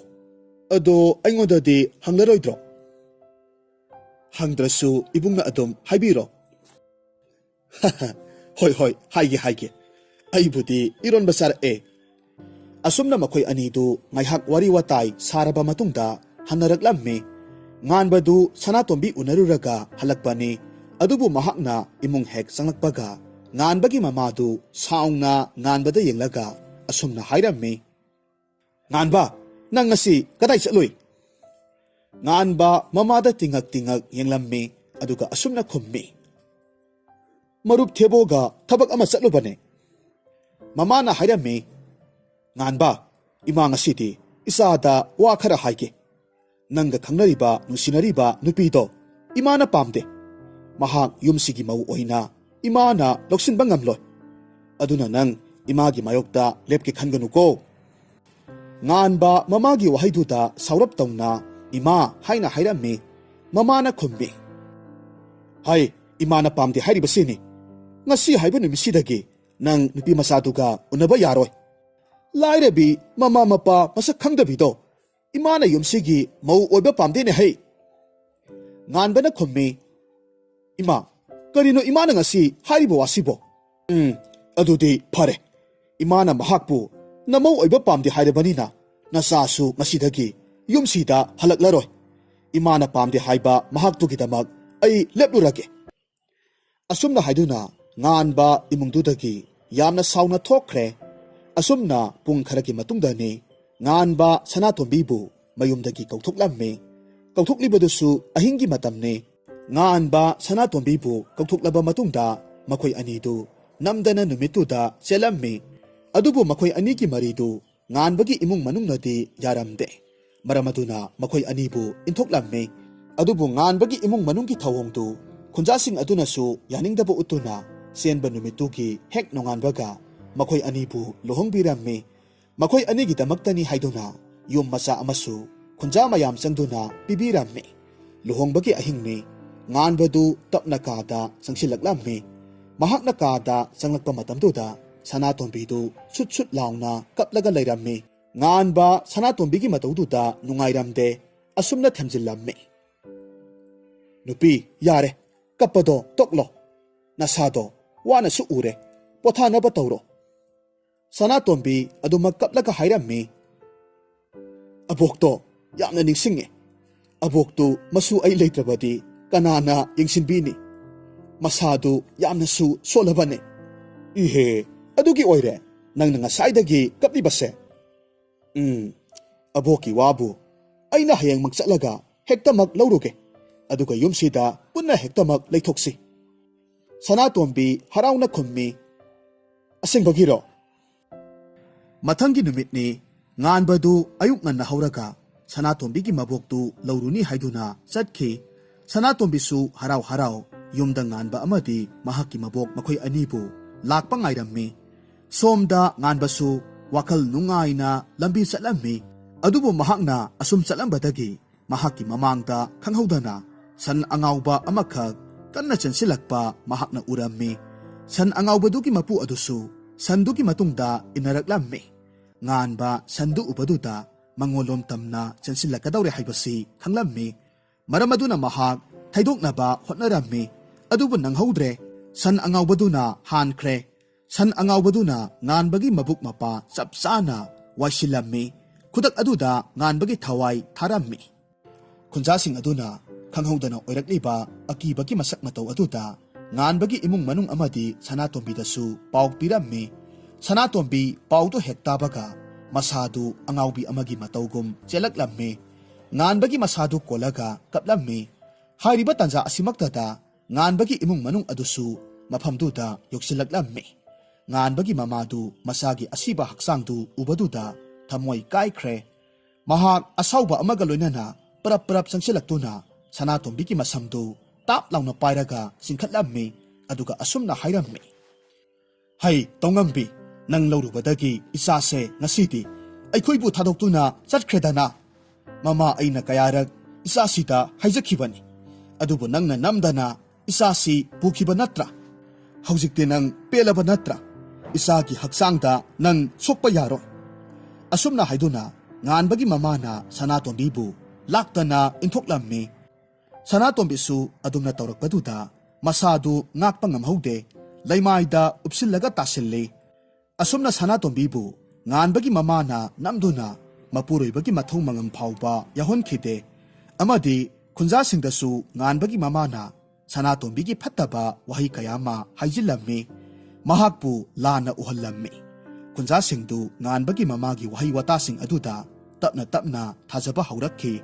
ꯑꯗꯣ ꯑꯩꯉꯣꯟꯗꯗꯤ ꯍꯪꯂꯔꯣꯏꯗ꯭ꯔꯣ?" "ꯍꯪꯗ꯭ꯔꯁꯨ ꯏꯕꯨꯡꯅ ꯑꯗꯨꯝ ꯍꯥꯏꯕꯤꯔꯣ"꯫ "ꯍꯣꯏ, ꯍꯣꯏ, ꯍꯥꯏꯒꯦ, ꯍꯥꯏꯒꯦ꯫ ꯑꯩꯕꯨꯗꯤ ꯏꯔꯣꯟꯕ ꯆꯥꯔꯛꯑꯦ"꯫ ꯑꯁꯨꯝꯅ ꯃꯈꯣꯏ ꯑꯅꯤꯗꯨ ꯉꯥꯏꯍꯥꯛ ꯋꯥꯔꯤ ꯋꯥꯇꯥꯏ ꯁꯥꯔꯕ ꯃꯇꯨꯡꯗ ꯍꯟꯅꯔꯛꯂꯝꯃꯤ꯫ ꯉꯥꯟꯕꯗꯨ ꯁꯅꯥꯇꯣꯝꯕꯤ ꯎꯅꯔꯨꯔꯒ ꯍꯜꯂꯛꯄꯅꯤ꯫ ꯑꯗꯨꯕꯨ ꯃꯍꯥꯛꯅ ꯏꯃꯨꯡ ꯍꯦꯛ ꯆꯪꯂꯛꯄꯒ ꯉꯥꯟꯕꯒꯤ ꯃꯃꯥꯗꯨ ꯁꯥꯎꯅ ꯉꯥꯟꯕꯗ ꯌꯦꯡꯂꯒ ꯑꯁꯨꯝꯅ ꯍꯥꯏꯔꯝꯃꯤ, "ꯉꯥꯟꯕ, ꯅꯪ ꯉꯁꯤ ꯀꯗꯥꯏ ꯆꯠꯂꯨꯏ?" ꯉꯥꯟꯕ ꯃꯃꯥꯗ ꯇꯤꯡꯉꯛ ꯇꯤꯡꯉꯛ ꯌꯦꯡꯂꯝꯃꯤ, ꯑꯗꯨꯒ ꯑꯁꯨꯝꯅ ꯈꯨꯝꯃꯤ, "ꯃꯔꯨꯞ ꯊꯦꯕꯣꯒ ꯊꯕꯛ ꯑꯃ ꯆꯠꯂꯨꯕꯅꯦ"꯫ ꯃꯃꯥꯅ ꯍꯥꯏꯔꯝꯃꯤ, "ꯉꯥꯟꯕ, ꯏꯃꯥ ꯉꯁꯤꯗꯤ ꯏꯆꯥꯗ ꯋꯥ ꯈꯔ ꯍꯥꯏꯒꯦ꯫ ꯅꯪꯒ ꯈꯪꯅꯔꯤꯕ, ꯅꯨꯡꯁꯤꯅꯔꯤꯕ ꯅꯨꯄꯤꯗꯣ ꯏꯃꯥꯅ ꯄꯥꯝꯗꯦ꯫ ꯃꯍꯥꯛ ꯌꯨꯝꯁꯤꯒꯤ ꯃꯧ ꯑꯣꯏꯅ ꯏꯃꯥꯅ ꯂꯧꯁꯤꯟꯕ ꯉꯝꯂꯣꯏ꯫ ꯑꯗꯨꯅ ꯅꯪ ꯏꯃꯥꯒꯤ ꯃꯥꯌꯣꯛꯇ ꯂꯦꯞꯀꯦ ꯈꯟꯒꯅꯨꯀꯣ꯫" ꯉꯥꯟꯕ ꯃꯃꯥꯒꯤ ꯋꯥꯍꯩꯗꯨꯗ ꯁꯥꯎꯔꯞ ꯇꯧꯅ "ꯏꯃꯥ" ꯍꯥꯏꯅ ꯍꯥꯏꯔꯝꯃꯤ꯫ ꯃꯃꯥꯅ ꯈꯨꯝꯃꯤ, "ꯍꯥꯏ, ꯏꯃꯥꯅ ꯄꯥꯝꯗꯦ ꯍꯥꯏꯔꯤꯕꯁꯤꯅꯤ꯫ ꯉꯁꯤ ꯍꯥꯏꯕ ꯅꯨꯃꯤꯠꯁꯤꯗꯒꯤ ꯅꯪ ꯅꯨꯄꯤ ꯃꯆꯥꯗꯨꯒ ꯎꯅꯕ ꯌꯥꯔꯣꯏ꯫ ꯂꯥꯏꯔꯕꯤ ꯃꯃꯥ ꯃꯄꯥ ꯃꯁꯛ ꯈꯪꯗꯕꯤꯗꯣ ꯏꯃꯥꯅ ꯌꯨꯝꯁꯤꯒꯤ ꯃꯧ ꯑꯣꯏꯕ ꯄꯥꯝꯗꯦꯅꯦ ꯍꯩ꯫" ꯉꯥꯟꯕꯅ ꯈꯨꯝꯃꯤ, "ꯏꯃꯥ, ꯀꯔꯤꯅꯣ ꯏꯃꯥꯅ ꯉꯁꯤ ꯍꯥꯏꯔꯤꯕ ꯋꯥꯁꯤꯕꯣ? ꯎꯝ, ꯑꯗꯨꯗꯤ ꯐꯔꯦ꯫ ꯏꯃꯥꯅ ꯃꯍꯥꯛꯄꯨ ꯅꯃꯧ ꯑꯣꯏꯕ ꯄꯥꯝꯗꯦ ꯍꯥꯏꯔꯕꯅꯤꯅ ꯅꯆꯥꯁꯨ ꯉꯁꯤꯗꯒꯤ ꯌꯨꯝꯁꯤꯗ ꯍꯜꯂꯛꯂꯔꯣꯏ꯫ ꯏꯃꯥꯅ ꯄꯥꯝꯗꯦ ꯍꯥꯏꯕ ꯃꯍꯥꯛꯇꯨꯒꯤꯗꯃꯛ ꯑꯩ ꯂꯦꯞꯂꯨꯔꯒꯦ꯫" ꯑꯁꯨꯝꯅ ꯍꯥꯏꯗꯨꯅ ꯉꯥꯟꯕ ꯏꯃꯨꯡꯗꯨꯗꯒꯤ ꯌꯥꯝꯅ ꯁꯥꯎꯅ ꯊꯣꯛꯈ꯭ꯔꯦ꯫ ꯑꯁꯨꯝꯅ ꯄꯨꯡ ꯈꯔꯒꯤ ꯃꯇꯨꯡꯗꯅꯤ ꯉꯥꯟꯕ ꯁꯅꯥꯇꯣꯝꯕꯤꯕꯨ ꯃꯌꯨꯝꯗꯒꯤ ꯀꯧꯊꯣꯛꯂꯝꯃꯤ꯫ ꯀꯧꯊꯣꯛꯂꯤꯕꯗꯨꯁꯨ ꯑꯍꯤꯡꯒꯤ ꯃꯇꯝꯅꯤ꯫ ꯉꯥꯟꯕ ꯁꯅꯥꯇꯣꯝꯕꯤꯕꯨ ꯀꯧꯊꯣꯛꯂꯕ ꯃꯇꯨꯡꯗ ꯃꯈꯣꯏ ꯑꯅꯤꯗꯨ ꯅꯝꯗꯅ ꯅꯨꯃꯤꯠꯇꯨꯗ ꯆꯦꯜꯂꯝꯃꯤ꯫ ꯑꯗꯨꯕꯨ ꯃꯈꯣꯏ ꯑꯅꯤꯒꯤ ꯃꯔꯤꯗꯨ ꯉꯥꯟꯕꯒꯤ ꯏꯃꯨꯡ ꯃꯅꯨꯡꯅꯗꯤ ꯌꯥꯔꯝꯗꯦ꯫ ꯃꯔꯝ ꯑꯗꯨꯅ ꯃꯈꯣꯏ ꯑꯅꯤꯕꯨ ꯏꯟꯊꯣꯛꯂꯝꯃꯤ꯫ ꯑꯗꯨꯕꯨ ꯉꯥꯟꯕꯒꯤ ꯏꯃꯨꯡ ꯃꯅꯨꯡꯒꯤ ꯊꯧꯑꯣꯡꯗꯨ ꯈꯨꯟꯖꯥꯁꯤꯡ ꯑꯗꯨꯅꯁꯨ ꯌꯥꯅꯤꯡꯗꯕ ꯎꯠꯇꯨꯅ ꯆꯦꯟꯕ ꯅꯨꯃꯤꯠꯇꯨꯒꯤ ꯍꯦꯛ ꯅꯣꯡꯉꯥꯟꯕꯒ ꯃꯈꯣꯏ ꯑꯅꯤꯕꯨ ꯂꯨꯍꯣꯡꯕꯤꯔꯝꯃꯤ꯫ ꯃꯈꯣꯏ ꯑꯅꯤꯒꯤꯗꯃꯛꯇꯅꯤ ꯍꯥꯏꯗꯨꯅ ꯌꯨꯝ ꯃꯆꯥ ꯑꯃꯁꯨ ꯈꯨꯟꯖꯥ ꯃꯌꯥꯝ ꯆꯪꯗꯨꯅ ꯄꯤꯕꯤꯔꯝꯃꯤ꯫ ꯂꯨꯍꯣꯡꯕꯒꯤ ꯑꯍꯤꯡꯅꯤ꯫ ꯉꯥꯟꯕꯗꯨ ꯇꯞꯅ ꯀꯥꯗ ꯆꯪꯁꯤꯜꯂꯛꯂꯝꯃꯤ꯫ ꯃꯍꯥꯛꯅ ꯀꯥꯗ ꯆꯪꯂꯛꯄ ꯃꯇꯝꯗꯨꯗ ꯁꯅꯥꯇꯣꯝꯕꯤꯗꯨ ꯁꯨꯠ ꯁꯨꯠ ꯂꯥꯎꯅ ꯀꯞꯂꯒ ꯂꯩꯔꯝꯃꯤ꯫ ꯉꯥꯟꯕ ꯁꯅꯥꯇꯣꯝꯕꯤꯒꯤ ꯃꯇꯧꯗꯨꯗ ꯅꯨꯡꯉꯥꯏꯔꯝꯗꯦ꯫ ꯑꯁꯨꯝꯅ ꯊꯦꯝꯖꯤꯜꯂꯝꯃꯤ, "ꯅꯨꯄꯤ, ꯌꯥꯔꯦ, ꯀꯞꯄꯗꯣ ꯇꯣꯛꯂꯣ꯫ ꯅꯁꯥꯗꯣ ꯋꯥꯅꯁꯨ ꯎꯔꯦ, ꯄꯣꯊꯥꯅꯕ ꯇꯧꯔꯣ꯫" ꯁꯅꯥꯇꯣꯝꯕꯤ ꯑꯗꯨꯃꯛ ꯀꯞꯂꯒ ꯍꯥꯏꯔꯝꯃꯤ, "ꯑꯕꯣꯛꯇꯣ ꯌꯥꯝꯅ ꯅꯤꯡꯁꯤꯡꯉꯦ꯫ ꯑꯕꯣꯛꯇꯨ ꯃꯁꯨ ꯑꯩ ꯂꯩꯇ꯭ꯔꯕꯗꯤ ꯀꯅꯥꯅ ꯌꯦꯡꯁꯤꯟꯕꯤꯅꯤ? ꯃꯁꯥꯗꯨ ꯌꯥꯝꯅꯁꯨ ꯁꯣꯜꯂꯕꯅꯦ꯫" "ꯏꯍꯦ, ꯑꯗꯨꯒꯤ ꯑꯣꯏꯔꯦ ꯅꯪꯅ ꯉꯁꯥꯏꯗꯒꯤ ꯀꯞꯂꯤꯕꯁꯦ?" "ꯎꯝ, ꯑꯕꯣꯛꯀꯤ ꯋꯥꯕꯨ ꯑꯩꯅ ꯍꯌꯦꯡꯃꯛ ꯆꯠꯂꯒ ꯍꯦꯛꯇꯃꯛ ꯂꯧꯔꯨꯒꯦ꯫ ꯑꯗꯨꯒ ꯌꯨꯝꯁꯤꯗ ꯄꯨꯟꯅ ꯍꯦꯛꯇꯃꯛ ꯂꯩꯊꯣꯛꯁꯤ꯫" ꯁꯅꯥꯇꯣꯝꯕꯤ ꯍꯔꯥꯎꯅ ꯈꯨꯝꯃꯤ, "ꯑꯁꯦꯡꯕꯒꯤꯔꯣ?" ꯃꯊꯪꯒꯤ ꯅꯨꯃꯤꯠꯅꯤ꯫ ꯉꯥꯟꯕꯗꯨ ꯑꯌꯨꯛ ꯉꯟꯅ ꯍꯧꯔꯒ ꯁꯅꯥꯇꯣꯝꯕꯤꯒꯤ ꯃꯕꯣꯛꯇꯨ ꯂꯧꯔꯨꯅꯤ ꯍꯥꯏꯗꯨꯅ ꯆꯠꯈꯤ꯫ ꯁꯅꯥꯇꯣꯝꯕꯤꯁꯨ ꯍꯔꯥꯎ ꯍꯔꯥꯎ ꯌꯨꯝꯗ ꯉꯥꯟꯕ ꯑꯃꯗꯤ ꯃꯍꯥꯛꯀꯤ ꯃꯕꯣꯛ ꯃꯈꯣꯏ ꯑꯅꯤꯕꯨ ꯂꯥꯛꯄ ꯉꯥꯏꯔꯝꯃꯤ꯫ ꯁꯣꯝꯗ ꯉꯥꯟꯕꯁꯨ ꯋꯥꯈꯜ ꯅꯨꯡꯉꯥꯏꯅ ꯂꯝꯕꯤ ꯆꯠꯂꯝꯃꯤ꯫ ꯑꯗꯨꯕꯨ ꯃꯍꯥꯛꯅ ꯑꯁꯨꯝ ꯆꯠꯂꯝꯕꯗꯒꯤ ꯃꯍꯥꯛꯀꯤ ꯃꯃꯥꯡꯗ ꯈꯪꯍꯧꯗꯅ ꯁꯟ ꯑꯉꯥꯎꯕ ꯑꯃꯈꯛ ꯀꯟꯅ ꯆꯦꯟꯁꯤꯜꯂꯛꯄ ꯃꯍꯥꯛꯅ ꯎꯔꯝꯃꯤ꯫ ꯁꯟ ꯑꯉꯥꯎꯕꯗꯨꯒꯤ ꯃꯄꯨ ꯑꯗꯨꯁꯨ ꯁꯟꯗꯨꯒꯤ ꯃꯇꯨꯡꯗ ꯏꯟꯅꯔꯛꯂꯝꯃꯤ꯫ ꯉꯥꯟꯕ ꯁꯟꯗꯨ ꯎꯕꯗꯨꯗ ꯃꯉꯣꯟꯂꯣꯝ ꯇꯝꯅ ꯆꯦꯟꯁꯤꯜꯂꯛꯀꯗꯧꯔꯦ ꯍꯥꯏꯕꯁꯤ ꯈꯪꯂꯝꯃꯤ꯫ ꯃꯔꯝ ꯑꯗꯨꯅ ꯃꯍꯥꯛ ꯊꯩꯗꯣꯛꯅꯕ ꯍꯣꯠꯅꯔꯝꯃꯤ, ꯑꯗꯨꯕꯨ ꯅꯪꯍꯧꯗ꯭ꯔꯦ꯫ ꯁꯟ ꯑꯉꯥꯎꯕꯗꯨꯅ ꯍꯥꯟꯈ꯭ꯔꯦ꯫ ꯁꯟ ꯑꯉꯥꯎꯕꯗꯨꯅ ꯉꯥꯟꯕꯒꯤ ꯃꯕꯨꯛ ꯃꯄꯥ ꯆꯞ ꯆꯥꯅ ꯋꯥꯏꯁꯤꯜꯂꯝꯃꯤ꯫ ꯈꯨꯗꯛ ꯑꯗꯨꯗ ꯉꯥꯟꯕꯒꯤ ꯊꯋꯥꯏ ꯊꯥꯔꯝꯃꯤ꯫ ꯈꯨꯟꯖꯥꯁꯤꯡ ꯑꯗꯨꯅ ꯈꯪꯍꯧꯗꯅ ꯑꯣꯏꯔꯛꯂꯤꯕ ꯑꯀꯤꯕꯒꯤ ꯃꯁꯛ ꯃꯇꯧ ꯑꯗꯨꯗ ꯉꯥꯟꯕꯒꯤ ꯏꯃꯨꯡ ꯃꯅꯨꯡ ꯑꯃꯗꯤ ꯁꯅꯥꯇꯣꯝꯕꯤꯗꯁꯨ ꯄꯥꯎ ꯄꯤꯔꯝꯃꯤ꯫ ꯁꯅꯥꯇꯣꯝꯕꯤ ꯄꯥꯎꯗꯨ ꯍꯦꯛ ꯇꯥꯕꯒ ꯃꯁꯥꯗꯨ ꯑꯉꯥꯎꯕꯤ ꯑꯃꯒꯤ ꯃꯇꯧꯒꯨꯝ ꯆꯦꯜꯂꯛꯂꯝꯃꯤ꯫ ꯉꯥꯟꯕꯒꯤ ꯃꯁꯥꯗꯨ ꯀꯣꯜꯂꯒ ꯀꯞꯂꯝꯃꯤ꯫ ꯍꯥꯏꯔꯤꯕ ꯇꯥꯟꯖꯥ ꯑꯁꯤꯃꯛꯇꯗ ꯉꯥꯟꯕꯒꯤ ꯏꯃꯨꯡ ꯃꯅꯨꯡ ꯑꯗꯨꯁꯨ ꯃꯐꯝꯗꯨꯗ ꯌꯧꯁꯤꯜꯂꯛꯂꯝꯃꯤ꯫ ꯉꯥꯟꯕꯒꯤ ꯃꯃꯥꯗꯨ ꯃꯆꯥꯒꯤ ꯑꯁꯤꯕ ꯍꯛꯆꯥꯡꯗꯨ ꯎꯕꯗꯨꯗ ꯊꯃꯣꯏ ꯀꯥꯏꯈ꯭ꯔꯦ꯫ ꯃꯍꯥꯛ ꯑꯁꯥꯎꯕ ꯑꯃꯒ ꯂꯣꯏꯅꯅ ꯄꯔꯞ ꯄꯔꯞ ꯆꯪꯁꯤꯜꯂꯛꯇꯨꯅ ꯁꯅꯥꯇꯣꯝꯕꯤꯒꯤ ꯃꯁꯝꯗꯨ ꯇꯥꯞ ꯂꯥꯎꯅ ꯄꯥꯏꯔꯒ ꯆꯤꯡꯈꯠꯂꯝꯃꯤ꯫ ꯑꯗꯨꯒ ꯑꯁꯨꯝꯅ ꯍꯥꯏꯔꯝꯃꯤ, "ꯍꯩ ꯇꯧꯉꯝꯕꯤ, ꯅꯪ ꯂꯧꯔꯨꯕꯗꯒꯤ ꯏꯆꯥꯁꯦ ꯉꯁꯤꯗꯤ ꯑꯩꯈꯣꯏꯕꯨ ꯊꯥꯗꯣꯛꯇꯨꯅ ꯆꯠꯈ꯭ꯔꯦꯗꯅ꯫ ꯃꯃꯥ ꯑꯩꯅ ꯀꯌꯥꯔꯛ ꯏꯆꯥꯁꯤꯗ ꯍꯥꯏꯖꯈꯤꯕꯅꯤ, ꯑꯗꯨꯕꯨ ꯅꯪꯅ ꯅꯝꯗꯅ ꯏꯆꯥꯁꯤ ꯄꯨꯈꯤꯕ ꯅꯠꯇ꯭ꯔꯥ? ꯍꯧꯖꯤꯛꯇꯤ ꯅꯪ ꯄꯦꯜꯂꯕ ꯅꯠꯇ꯭ꯔꯥ? ꯏꯆꯥꯒꯤ ꯍꯛꯆꯥꯡꯗ ꯅꯪ ꯁꯣꯛꯄ ꯌꯥꯔꯣꯏ"꯫ ꯑꯁꯨꯝꯅ ꯍꯥꯏꯗꯨꯅ ꯉꯥꯟꯕꯒꯤ ꯃꯃꯥꯅ ꯁꯅꯥꯇꯣꯝꯕꯤꯕꯨ ꯂꯥꯛꯇꯅ ꯏꯟꯊꯣꯛꯂꯝꯃꯤ꯫ ꯁꯅꯥꯇꯣꯝꯕꯤꯁꯨ ꯑꯗꯨꯝꯅ ꯇꯧꯔꯛꯄꯗꯨꯗ ꯃꯁꯥꯗꯨ ꯉꯥꯛꯄ ꯉꯝꯍꯧꯗꯦ, ꯂꯩꯃꯥꯏꯗ ꯎꯞꯁꯤꯜꯂꯒ ꯇꯥꯁꯤꯜꯂꯤ꯫ ꯑꯁꯨꯝꯅ ꯁꯅꯥꯇꯣꯝꯕꯤꯕꯨ ꯉꯥꯟꯕꯒꯤ ꯃꯃꯥꯅ ꯅꯝꯗꯨꯅ ꯃꯄꯨꯔꯣꯏꯕꯒꯤ ꯃꯊꯧ ꯃꯉꯝ ꯐꯥꯎꯕ ꯌꯥꯎꯍꯟꯈꯤꯗꯦ꯫ ꯑꯃꯗꯤ ꯈꯨꯟꯖꯥꯁꯤꯡꯗꯁꯨ ꯉꯥꯟꯕꯒꯤ ꯃꯃꯥꯅ ꯁꯅꯥꯇꯣꯝꯕꯤꯒꯤ ꯐꯠꯇꯕ ꯋꯥꯍꯩ ꯀꯌꯥ ꯑꯃ ꯍꯥꯏꯖꯤꯜꯂꯝꯃꯤ꯫ ꯃꯍꯥꯛꯄꯨ ꯂꯥꯟꯅ ꯎꯍꯜꯂꯝꯃꯤ꯫ ꯈꯨꯟꯖꯥꯁꯤꯡꯗꯨ ꯉꯥꯟꯕꯒꯤ ꯃꯃꯥꯒꯤ ꯋꯥꯍꯩ ꯋꯥꯇꯥꯁꯤꯡ ꯑꯗꯨꯗ ꯇꯞꯅ ꯇꯞꯅ ꯊꯥꯖꯕ ꯍꯧꯔꯛꯈꯤ꯫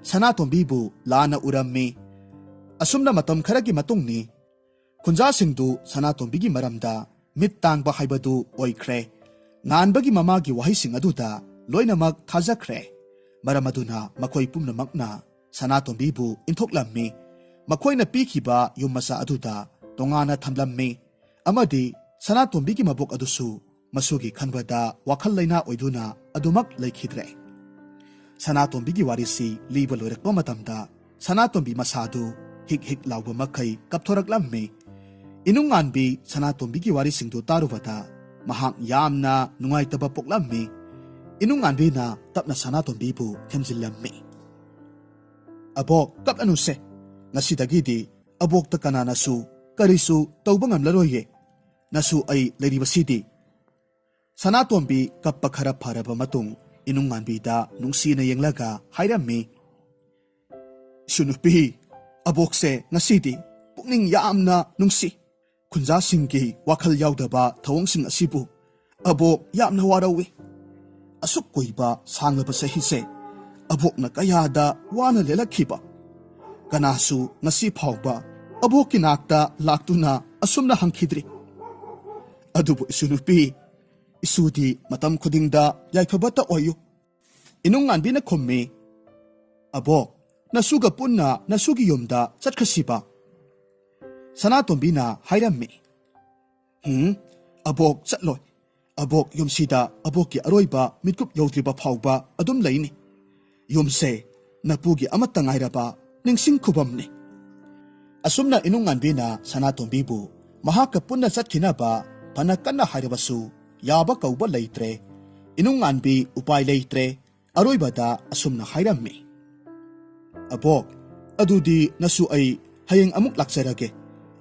ꯁꯅꯥꯇꯣꯝꯕꯤꯕꯨ ꯂꯥꯟꯅ ꯎꯔꯝꯃꯤ꯫ ꯑꯁꯨꯝꯅ ꯃꯇꯝ ꯈꯔꯒꯤ ꯃꯇꯨꯡꯅꯤ꯫ ꯈꯨꯟꯖꯥꯁꯤꯡꯗꯨ ꯁꯅꯥꯇꯣꯝꯕꯤꯒꯤ ꯃꯔꯝꯗ ꯃꯤꯠ ꯇꯥꯡꯕ ꯍꯥꯏꯕꯗꯨ ꯑꯣꯏꯈ꯭ꯔꯦ꯫ ꯉꯥꯟꯕꯒꯤ ꯃꯃꯥꯒꯤ ꯋꯥꯍꯩꯁꯤꯡ ꯑꯗꯨꯗ ꯂꯣꯏꯅꯃꯛ ꯊꯥꯖꯈ꯭ꯔꯦ꯫ ꯃꯔꯝ ꯑꯗꯨꯅ ꯃꯈꯣꯏ ꯄꯨꯝꯅꯃꯛꯅ ꯁꯅꯥꯇꯣꯝꯕꯤꯕꯨ ꯏꯟꯊꯣꯛꯂꯝꯃꯤ꯫ ꯃꯈꯣꯏꯅ ꯄꯤꯈꯤꯕ ꯌꯨꯝ ꯃꯆꯥ ꯑꯗꯨꯗ ꯇꯣꯉꯥꯟꯅ ꯊꯝꯂꯝꯃꯤ꯫ ꯑꯃꯗꯤ ꯁꯅꯥꯇꯣꯝꯕꯤꯒꯤ ꯃꯕꯣꯛ ꯑꯗꯨꯁꯨ ꯃꯁꯨꯒꯤ ꯈꯟꯕꯗ ꯋꯥꯈꯜ ꯂꯩꯅꯥ ꯑꯣꯏꯗꯨꯅ ꯑꯗꯨꯃꯛ ꯂꯩꯈꯤꯗ꯭ꯔꯦ꯫ ꯁꯅꯥꯇꯣꯝꯕꯤꯒꯤ ꯋꯥꯔꯤꯁꯤ ꯂꯤꯕ ꯂꯣꯏꯔꯛꯄ ꯃꯇꯝꯗ ꯁꯅꯥꯇꯣꯝꯕꯤ ꯃꯁꯥꯗꯨ ꯍꯤꯛ ꯍꯤꯛ ꯂꯥꯎꯕ ꯃꯈꯩ ꯀꯞꯊꯣꯔꯛꯂꯝꯃꯤ꯫ ꯏꯅꯨꯡꯉꯥꯟꯕꯤ ꯁꯅꯥꯇꯣꯝꯕꯤꯒꯤ ꯋꯥꯔꯤꯁꯤꯡꯗꯨ ꯇꯥꯔꯨꯕꯗ ꯃꯍꯥꯛ ꯌꯥꯝꯅ ꯅꯨꯡꯉꯥꯏꯇꯕ ꯄꯣꯛꯂꯝꯃꯤ꯫ ꯏꯅꯨꯡꯉꯥꯟꯕꯤꯅ ꯇꯞꯅ ꯁꯅꯥꯇꯣꯝꯕꯤꯕꯨ ꯊꯦꯝꯖꯤꯜꯂꯝꯃꯤ꯫ "ꯑꯕꯣꯛ, ꯀꯞꯂꯅꯨꯁꯦ꯫ ꯉꯁꯤꯗꯒꯤꯗꯤ ꯑꯕꯣꯛꯇ ꯀꯅꯥꯅꯁꯨ ꯀꯔꯤꯁꯨ ꯇꯧꯕ ꯉꯝꯂꯔꯣꯏꯌꯦ꯫ ꯅꯁꯨ ꯑꯩ ꯂꯩꯔꯤꯕꯁꯤꯗꯤ꯫" ꯁꯅꯥꯇꯣꯝꯕꯤ ꯀꯞꯄ ꯈꯔ ꯐꯔꯕ ꯃꯇꯨꯡ ꯏꯅꯨꯡꯉꯥꯟꯕꯤꯗ ꯅꯨꯡꯁꯤꯅ ꯌꯦꯡꯂꯒ ꯍꯥꯏꯔꯝꯃꯤ, "ꯏꯁꯨ ꯅꯨꯄꯤ, ꯑꯕꯣꯛꯁꯦ ꯉꯁꯤꯗꯤ ꯄꯨꯛꯅꯤꯡ ꯌꯥꯝꯅ ꯅꯨꯡꯁꯤ꯫ ꯈꯨꯟꯖꯥꯁꯤꯡꯒꯤ ꯋꯥꯈꯜ ꯌꯥꯎꯗꯕ ꯊꯧꯑꯣꯡꯁꯤꯡ ꯑꯁꯤꯕꯨ ꯑꯕꯣꯛ ꯌꯥꯝꯅ ꯋꯥꯔꯧꯏ꯫ ꯑꯁꯨꯛ ꯀꯨꯏꯕ ꯁꯥꯡꯂꯕ ꯆꯍꯤꯁꯦ ꯑꯕꯣꯛꯅ ꯀꯌꯥꯗ ꯋꯥꯅ ꯂꯦꯜꯂꯛꯈꯤꯕ꯫ ꯀꯅꯥꯁꯨ ꯉꯁꯤ ꯐꯥꯎꯕ ꯑꯕꯣꯛꯀꯤ ꯅꯥꯛꯇ ꯂꯥꯛꯇꯨꯅ ꯑꯁꯨꯝꯅ ꯍꯪꯈꯤꯗ꯭ꯔꯤ꯫ ꯑꯗꯨꯕꯨ ꯏꯁꯨ ꯅꯨꯄꯤ, ꯏꯁꯨꯗꯤ ꯃꯇꯝ ꯈꯨꯗꯤꯡꯗ ꯌꯥꯏꯐꯕꯇ ꯑꯣꯏꯌꯨ꯫" ꯏꯅꯨꯡꯉꯥꯟꯕꯤꯅ ꯈꯨꯝꯃꯤ, "ꯑꯕꯣꯛ, ꯅꯁꯨꯒ ꯄꯨꯟꯅ ꯅꯁꯨꯒꯤ ꯌꯨꯝꯗ ꯆꯠꯈ꯭ꯔꯁꯤꯕ?" ꯁꯅꯥꯇꯣꯝꯕꯤꯅ ꯍꯥꯏꯔꯝꯃꯤ, "ꯎꯝ, ꯑꯕꯣꯛ ꯆꯠꯂꯣꯏ꯫ ꯑꯕꯣꯛ ꯌꯨꯝꯁꯤꯗ ꯑꯕꯣꯛꯀꯤ ꯑꯔꯣꯏꯕ ꯃꯤꯠꯀꯨꯞ ꯌꯧꯗ꯭ꯔꯤꯕ ꯐꯥꯎꯕ ꯑꯗꯨꯝ ꯂꯩꯅꯤ꯫ ꯌꯨꯝꯁꯦ ꯅꯄꯨꯒꯤ ꯑꯃꯠꯇ ꯉꯥꯏꯔꯕ ꯅꯤꯡꯁꯤꯡ ꯈꯨꯕꯝꯅꯤ꯫" ꯑꯁꯨꯝꯅ ꯏꯅꯨꯡꯉꯥꯟꯕꯤꯅ ꯁꯅꯥꯇꯣꯝꯕꯤꯕꯨ ꯃꯍꯥꯛꯀ ꯄꯨꯟꯅ ꯆꯠꯈꯤꯅꯕ ꯐꯅ ꯀꯟꯅ ꯍꯥꯏꯔꯕꯁꯨ ꯌꯥꯕ ꯀꯧꯕ ꯂꯩꯇ꯭ꯔꯦ꯫ ꯏꯅꯨꯡꯉꯥꯟꯕꯤ ꯎꯄꯥꯏ ꯂꯩꯇ꯭ꯔꯦ꯫ ꯑꯔꯣꯏꯕꯗ ꯑꯁꯨꯝꯅ ꯍꯥꯏꯔꯝꯃꯤ, "ꯑꯕꯣꯛ, ꯑꯗꯨꯗꯤ ꯅꯁꯨ ꯑꯩ ꯍꯌꯦꯡ ꯑꯃꯨꯛ ꯂꯥꯛꯆꯔꯒꯦ꯫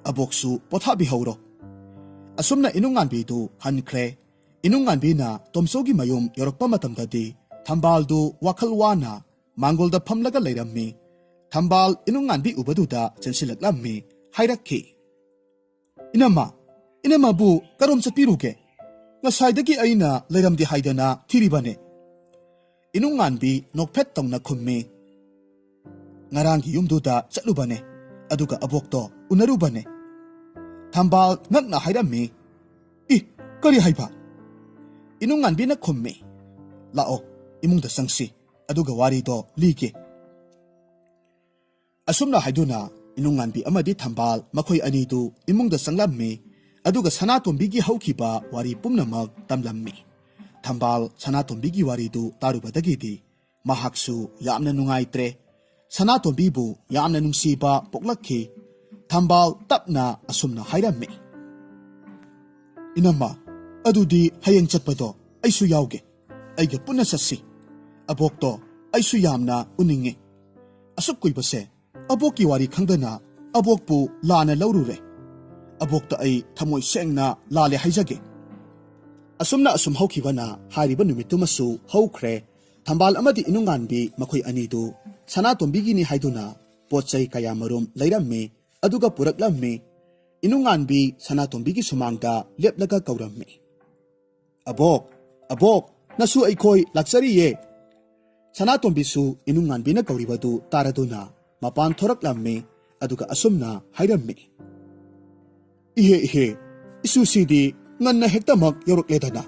ꯑꯕꯣꯛꯁꯨ ꯄꯣꯊꯥꯕꯤꯍꯧꯔꯣ꯫" ꯑꯁꯨꯝꯅ ꯏꯅꯨꯡꯉꯥꯟꯕꯤꯗꯨ ꯍꯟꯈ꯭ꯔꯦ꯫ ꯏꯅꯨꯡꯉꯥꯟꯕꯤꯅ ꯇꯣꯝꯆꯧꯒꯤ ꯃꯌꯨꯝ ꯌꯧꯔꯛꯄ ꯃꯇꯝꯗꯗꯤ ꯊꯝꯕꯥꯜꯗꯨ ꯋꯥꯈꯜ ꯋꯥꯅ ꯃꯥꯡꯒꯣꯜꯗ ꯐꯝꯂꯒ ꯂꯩꯔꯝꯃꯤ꯫ ꯊꯝꯕꯥꯜ ꯏꯅꯨꯡꯉꯥꯟꯕꯤ ꯎꯕꯗꯨꯗ ꯆꯦꯟꯁꯤꯜꯂꯛꯂꯝꯃꯤ꯫ ꯍꯥꯏꯔꯛꯈꯤ, "ꯏꯅꯝꯃ, ꯏꯅꯝꯃꯕꯨ ꯀꯔꯣꯝ ꯆꯠꯄꯤꯔꯨꯒꯦ? ꯉꯁꯥꯏꯗꯒꯤ ꯑꯩꯅ ꯂꯩꯔꯝꯗꯦ ꯍꯥꯏꯗꯅ ꯊꯤꯔꯤꯕꯅꯦ꯫" ꯏꯅꯨꯡꯉꯥꯟꯕꯤ ꯅꯣꯛꯐꯦꯠ ꯇꯧꯅ ꯈꯨꯝꯃꯤ, "ꯉꯔꯥꯡꯒꯤ ꯌꯨꯝꯗꯨꯗ ꯆꯠꯂꯨꯕꯅꯦ, ꯑꯗꯨꯒ ꯑꯕꯣꯛꯇꯣ ꯎꯅꯔꯨꯕꯅꯦ꯫" ꯊꯝꯕꯥꯜ ꯉꯛꯅ ꯍꯥꯏꯔꯝꯃꯤ, "ꯏ, ꯀꯔꯤ ꯍꯥꯏꯕ?" ꯏꯅꯨꯡꯉꯥꯟꯕꯤꯅ ꯈꯨꯝꯃꯤ, "ꯂꯥꯛꯑꯣ, ꯏꯃꯨꯡꯗ ꯆꯪꯁꯤ, ꯑꯗꯨꯒ ꯋꯥꯔꯤꯗꯣ ꯂꯤꯒꯦ"꯫ ꯑꯁꯨꯝꯅ ꯍꯥꯏꯗꯨꯅ ꯏꯅꯨꯡꯉꯥꯟꯕꯤ ꯑꯃꯗꯤ ꯊꯝꯕꯥꯜ ꯃꯈꯣꯏ ꯑꯅꯤꯗꯨ ꯏꯃꯨꯡꯗ ꯆꯪꯂꯝꯃꯤ, ꯑꯗꯨꯒ ꯁꯅꯥꯇꯣꯝꯕꯤꯒꯤ ꯍꯧꯈꯤꯕ ꯋꯥꯔꯤ ꯄꯨꯝꯅꯃꯛ ꯇꯝꯂꯝꯃꯤ꯫ ꯊꯝꯕꯥꯜ ꯁꯅꯥꯇꯣꯝꯕꯤꯒꯤ ꯋꯥꯔꯤꯗꯨ ꯇꯥꯔꯨꯕꯗꯒꯤꯗꯤ ꯃꯍꯥꯛꯁꯨ ꯌꯥꯝꯅ ꯅꯨꯡꯉꯥꯏꯇ꯭ꯔꯦ꯫ ꯁꯅꯥꯇꯣꯝꯕꯤꯕꯨ ꯌꯥꯝꯅ ꯅꯨꯡꯁꯤꯕ ꯄꯣꯛꯂꯛꯈꯤ꯫ ꯊꯝꯕꯥꯜ ꯇꯞꯅ ꯑꯁꯨꯝꯅ ꯍꯥꯏꯔꯝꯃꯤ, "ꯏꯅꯝꯃ, ꯑꯗꯨꯗꯤ ꯍꯌꯦꯡ ꯆꯠꯄꯗꯣ ꯑꯩꯁꯨ ꯌꯥꯎꯒꯦ꯫ ꯑꯩꯒ ꯄꯨꯟꯅ ꯆꯠꯁꯤ꯫ ꯑꯕꯣꯛꯇꯣ ꯑꯩꯁꯨ ꯌꯥꯝꯅ ꯎꯅꯤꯡꯉꯤ꯫ ꯑꯁꯨꯛ ꯀꯨꯏꯕꯁꯦ ꯑꯕꯣꯛꯀꯤ ꯋꯥꯔꯤ ꯈꯪꯗꯅ ꯑꯕꯣꯛꯄꯨ ꯂꯥꯟꯅ ꯂꯧꯔꯨꯔꯦ꯫ ꯑꯕꯣꯛꯇ ꯑꯩ ꯊꯃꯣꯏ ꯁꯦꯡꯅ ꯂꯥꯜꯂꯦ ꯍꯥꯏꯖꯒꯦ"꯫ ꯑꯁꯨꯝꯅ ꯑꯁꯨꯝ ꯍꯧꯈꯤꯕꯅ ꯍꯥꯏꯔꯤꯕ ꯅꯨꯃꯤꯠꯇꯨꯃꯁꯨ ꯍꯧꯈ꯭ꯔꯦ꯫ ꯊꯝꯕꯥꯜ ꯑꯃꯗꯤ ꯏꯅꯨꯡꯉꯥꯟꯕꯤ ꯃꯈꯣꯏ ꯑꯅꯤꯗꯨ ꯁꯅꯥꯇꯣꯝꯕꯤꯒꯤꯅꯤ ꯍꯥꯏꯗꯨꯅ ꯄꯣꯠ ꯆꯩ ꯀꯌꯥ ꯃꯔꯨꯝ ꯂꯩꯔꯝꯃꯤ, ꯑꯗꯨꯒ ꯄꯨꯔꯛꯂꯝꯃꯤ꯫ ꯏꯅꯨꯡꯉꯥꯟꯕꯤ ꯁꯅꯥꯇꯣꯝꯕꯤꯒꯤ ꯁꯨꯃꯥꯡꯗ ꯂꯦꯞꯂꯒ ꯀꯧꯔꯝꯃꯤ, "ꯑꯕꯣꯛ, ꯑꯕꯣꯛ, ꯅꯁꯨ ꯑꯩꯈꯣꯏ ꯂꯥꯛꯆꯔꯤꯌꯦ"꯫ ꯁꯅꯥꯇꯣꯝꯕꯤꯁꯨ ꯏꯅꯨꯡꯉꯥꯟꯕꯤꯅ ꯀꯧꯔꯤꯕꯗꯨ ꯇꯥꯔꯗꯨꯅ ꯃꯄꯥꯟ ꯊꯣꯔꯛꯂꯝꯃꯤ, ꯑꯗꯨꯒ ꯑꯁꯨꯝꯅ ꯍꯥꯏꯔꯝꯃꯤ, "ꯏꯍꯦ ꯏꯍꯦ, ꯏꯁꯨꯁꯤꯗꯤ ꯉꯟꯅ ꯍꯦꯛꯇꯃꯛ ꯌꯧꯔꯛꯂꯦꯗꯅ꯫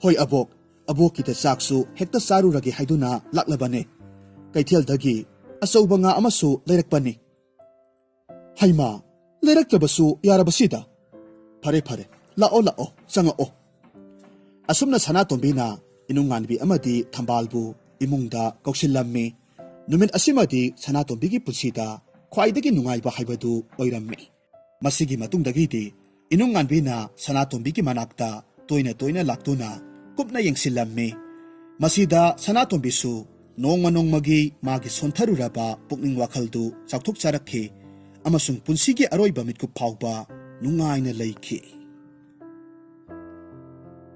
ꯍꯣꯏ ꯑꯕꯣꯛ, ꯑꯕꯣꯛꯀꯤꯗ ꯆꯥꯛꯁꯨ ꯍꯦꯛꯇ ꯆꯥꯔꯨꯔꯒꯦ ꯍꯥꯏꯗꯨꯅ ꯂꯥꯛꯂꯕꯅꯦ꯫ ꯀꯩꯊꯦꯜꯗꯒꯤ ꯑꯆꯧꯕ ꯉꯥ ꯑꯃꯁꯨ ꯂꯩꯔꯛꯄꯅꯤ꯫ ꯍꯩꯃꯥ, ꯂꯩꯔꯛꯇꯕꯁꯨ ꯌꯥꯔꯕꯁꯤꯗ꯫ ꯐꯔꯦ ꯐꯔꯦ, ꯂꯥꯛꯑꯣ ꯂꯥꯛꯑꯣ, ꯆꯪꯉꯛꯑꯣ"꯫ ꯑꯁꯨꯝꯅ ꯁꯅꯥꯇꯣꯝꯕꯤꯅ ꯏꯅꯨꯡꯉꯥꯟꯕꯤ ꯑꯃꯗꯤ ꯊꯝꯕꯥꯜꯕꯨ ꯏꯃꯨꯡꯗ ꯀꯧꯁꯤꯜꯂꯝꯃꯤ꯫ ꯅꯨꯃꯤꯠ ꯑꯁꯤꯃꯗꯤ ꯁꯅꯥꯇꯣꯝꯕꯤꯒꯤ ꯄꯨꯟꯁꯤꯗ ꯈ꯭ꯋꯥꯏꯗꯒꯤ ꯅꯨꯡꯉꯥꯏꯕ ꯍꯥꯏꯕꯗꯨ ꯑꯣꯏꯔꯝꯃꯤ꯫ ꯃꯁꯤꯒꯤ ꯃꯇꯨꯡꯗꯒꯤꯗꯤ ꯏꯅꯨꯡꯉꯥꯟꯕꯤꯅ ꯁꯅꯥꯇꯣꯝꯕꯤꯒꯤ ꯃꯅꯥꯛꯇ ꯇꯣꯏꯅ ꯇꯣꯏꯅ ꯂꯥꯛꯇꯨꯅ ꯀꯨꯞꯅ ꯌꯦꯡꯁꯤꯜꯂꯝꯃꯤ꯫ ꯃꯁꯤꯗ ꯁꯅꯥꯇꯣꯝꯕꯤꯁꯨ ꯅꯣꯡꯃ ꯅꯣꯡꯃꯒꯤ ꯃꯥꯒꯤ ꯁꯣꯟꯊꯔꯨꯔꯕ ꯄꯨꯛꯅꯤꯡ ꯋꯥꯈꯜꯗꯨ ꯆꯥꯎꯊꯣꯛꯆꯔꯛꯈꯤ ꯑꯃꯁꯨꯡ ꯄꯨꯟꯁꯤꯒꯤ ꯑꯔꯣꯏꯕ ꯃꯤꯠꯀꯨꯞ ꯐꯥꯎꯕ ꯅꯨꯡꯉꯥꯏꯅ ꯂꯩꯈꯤ꯫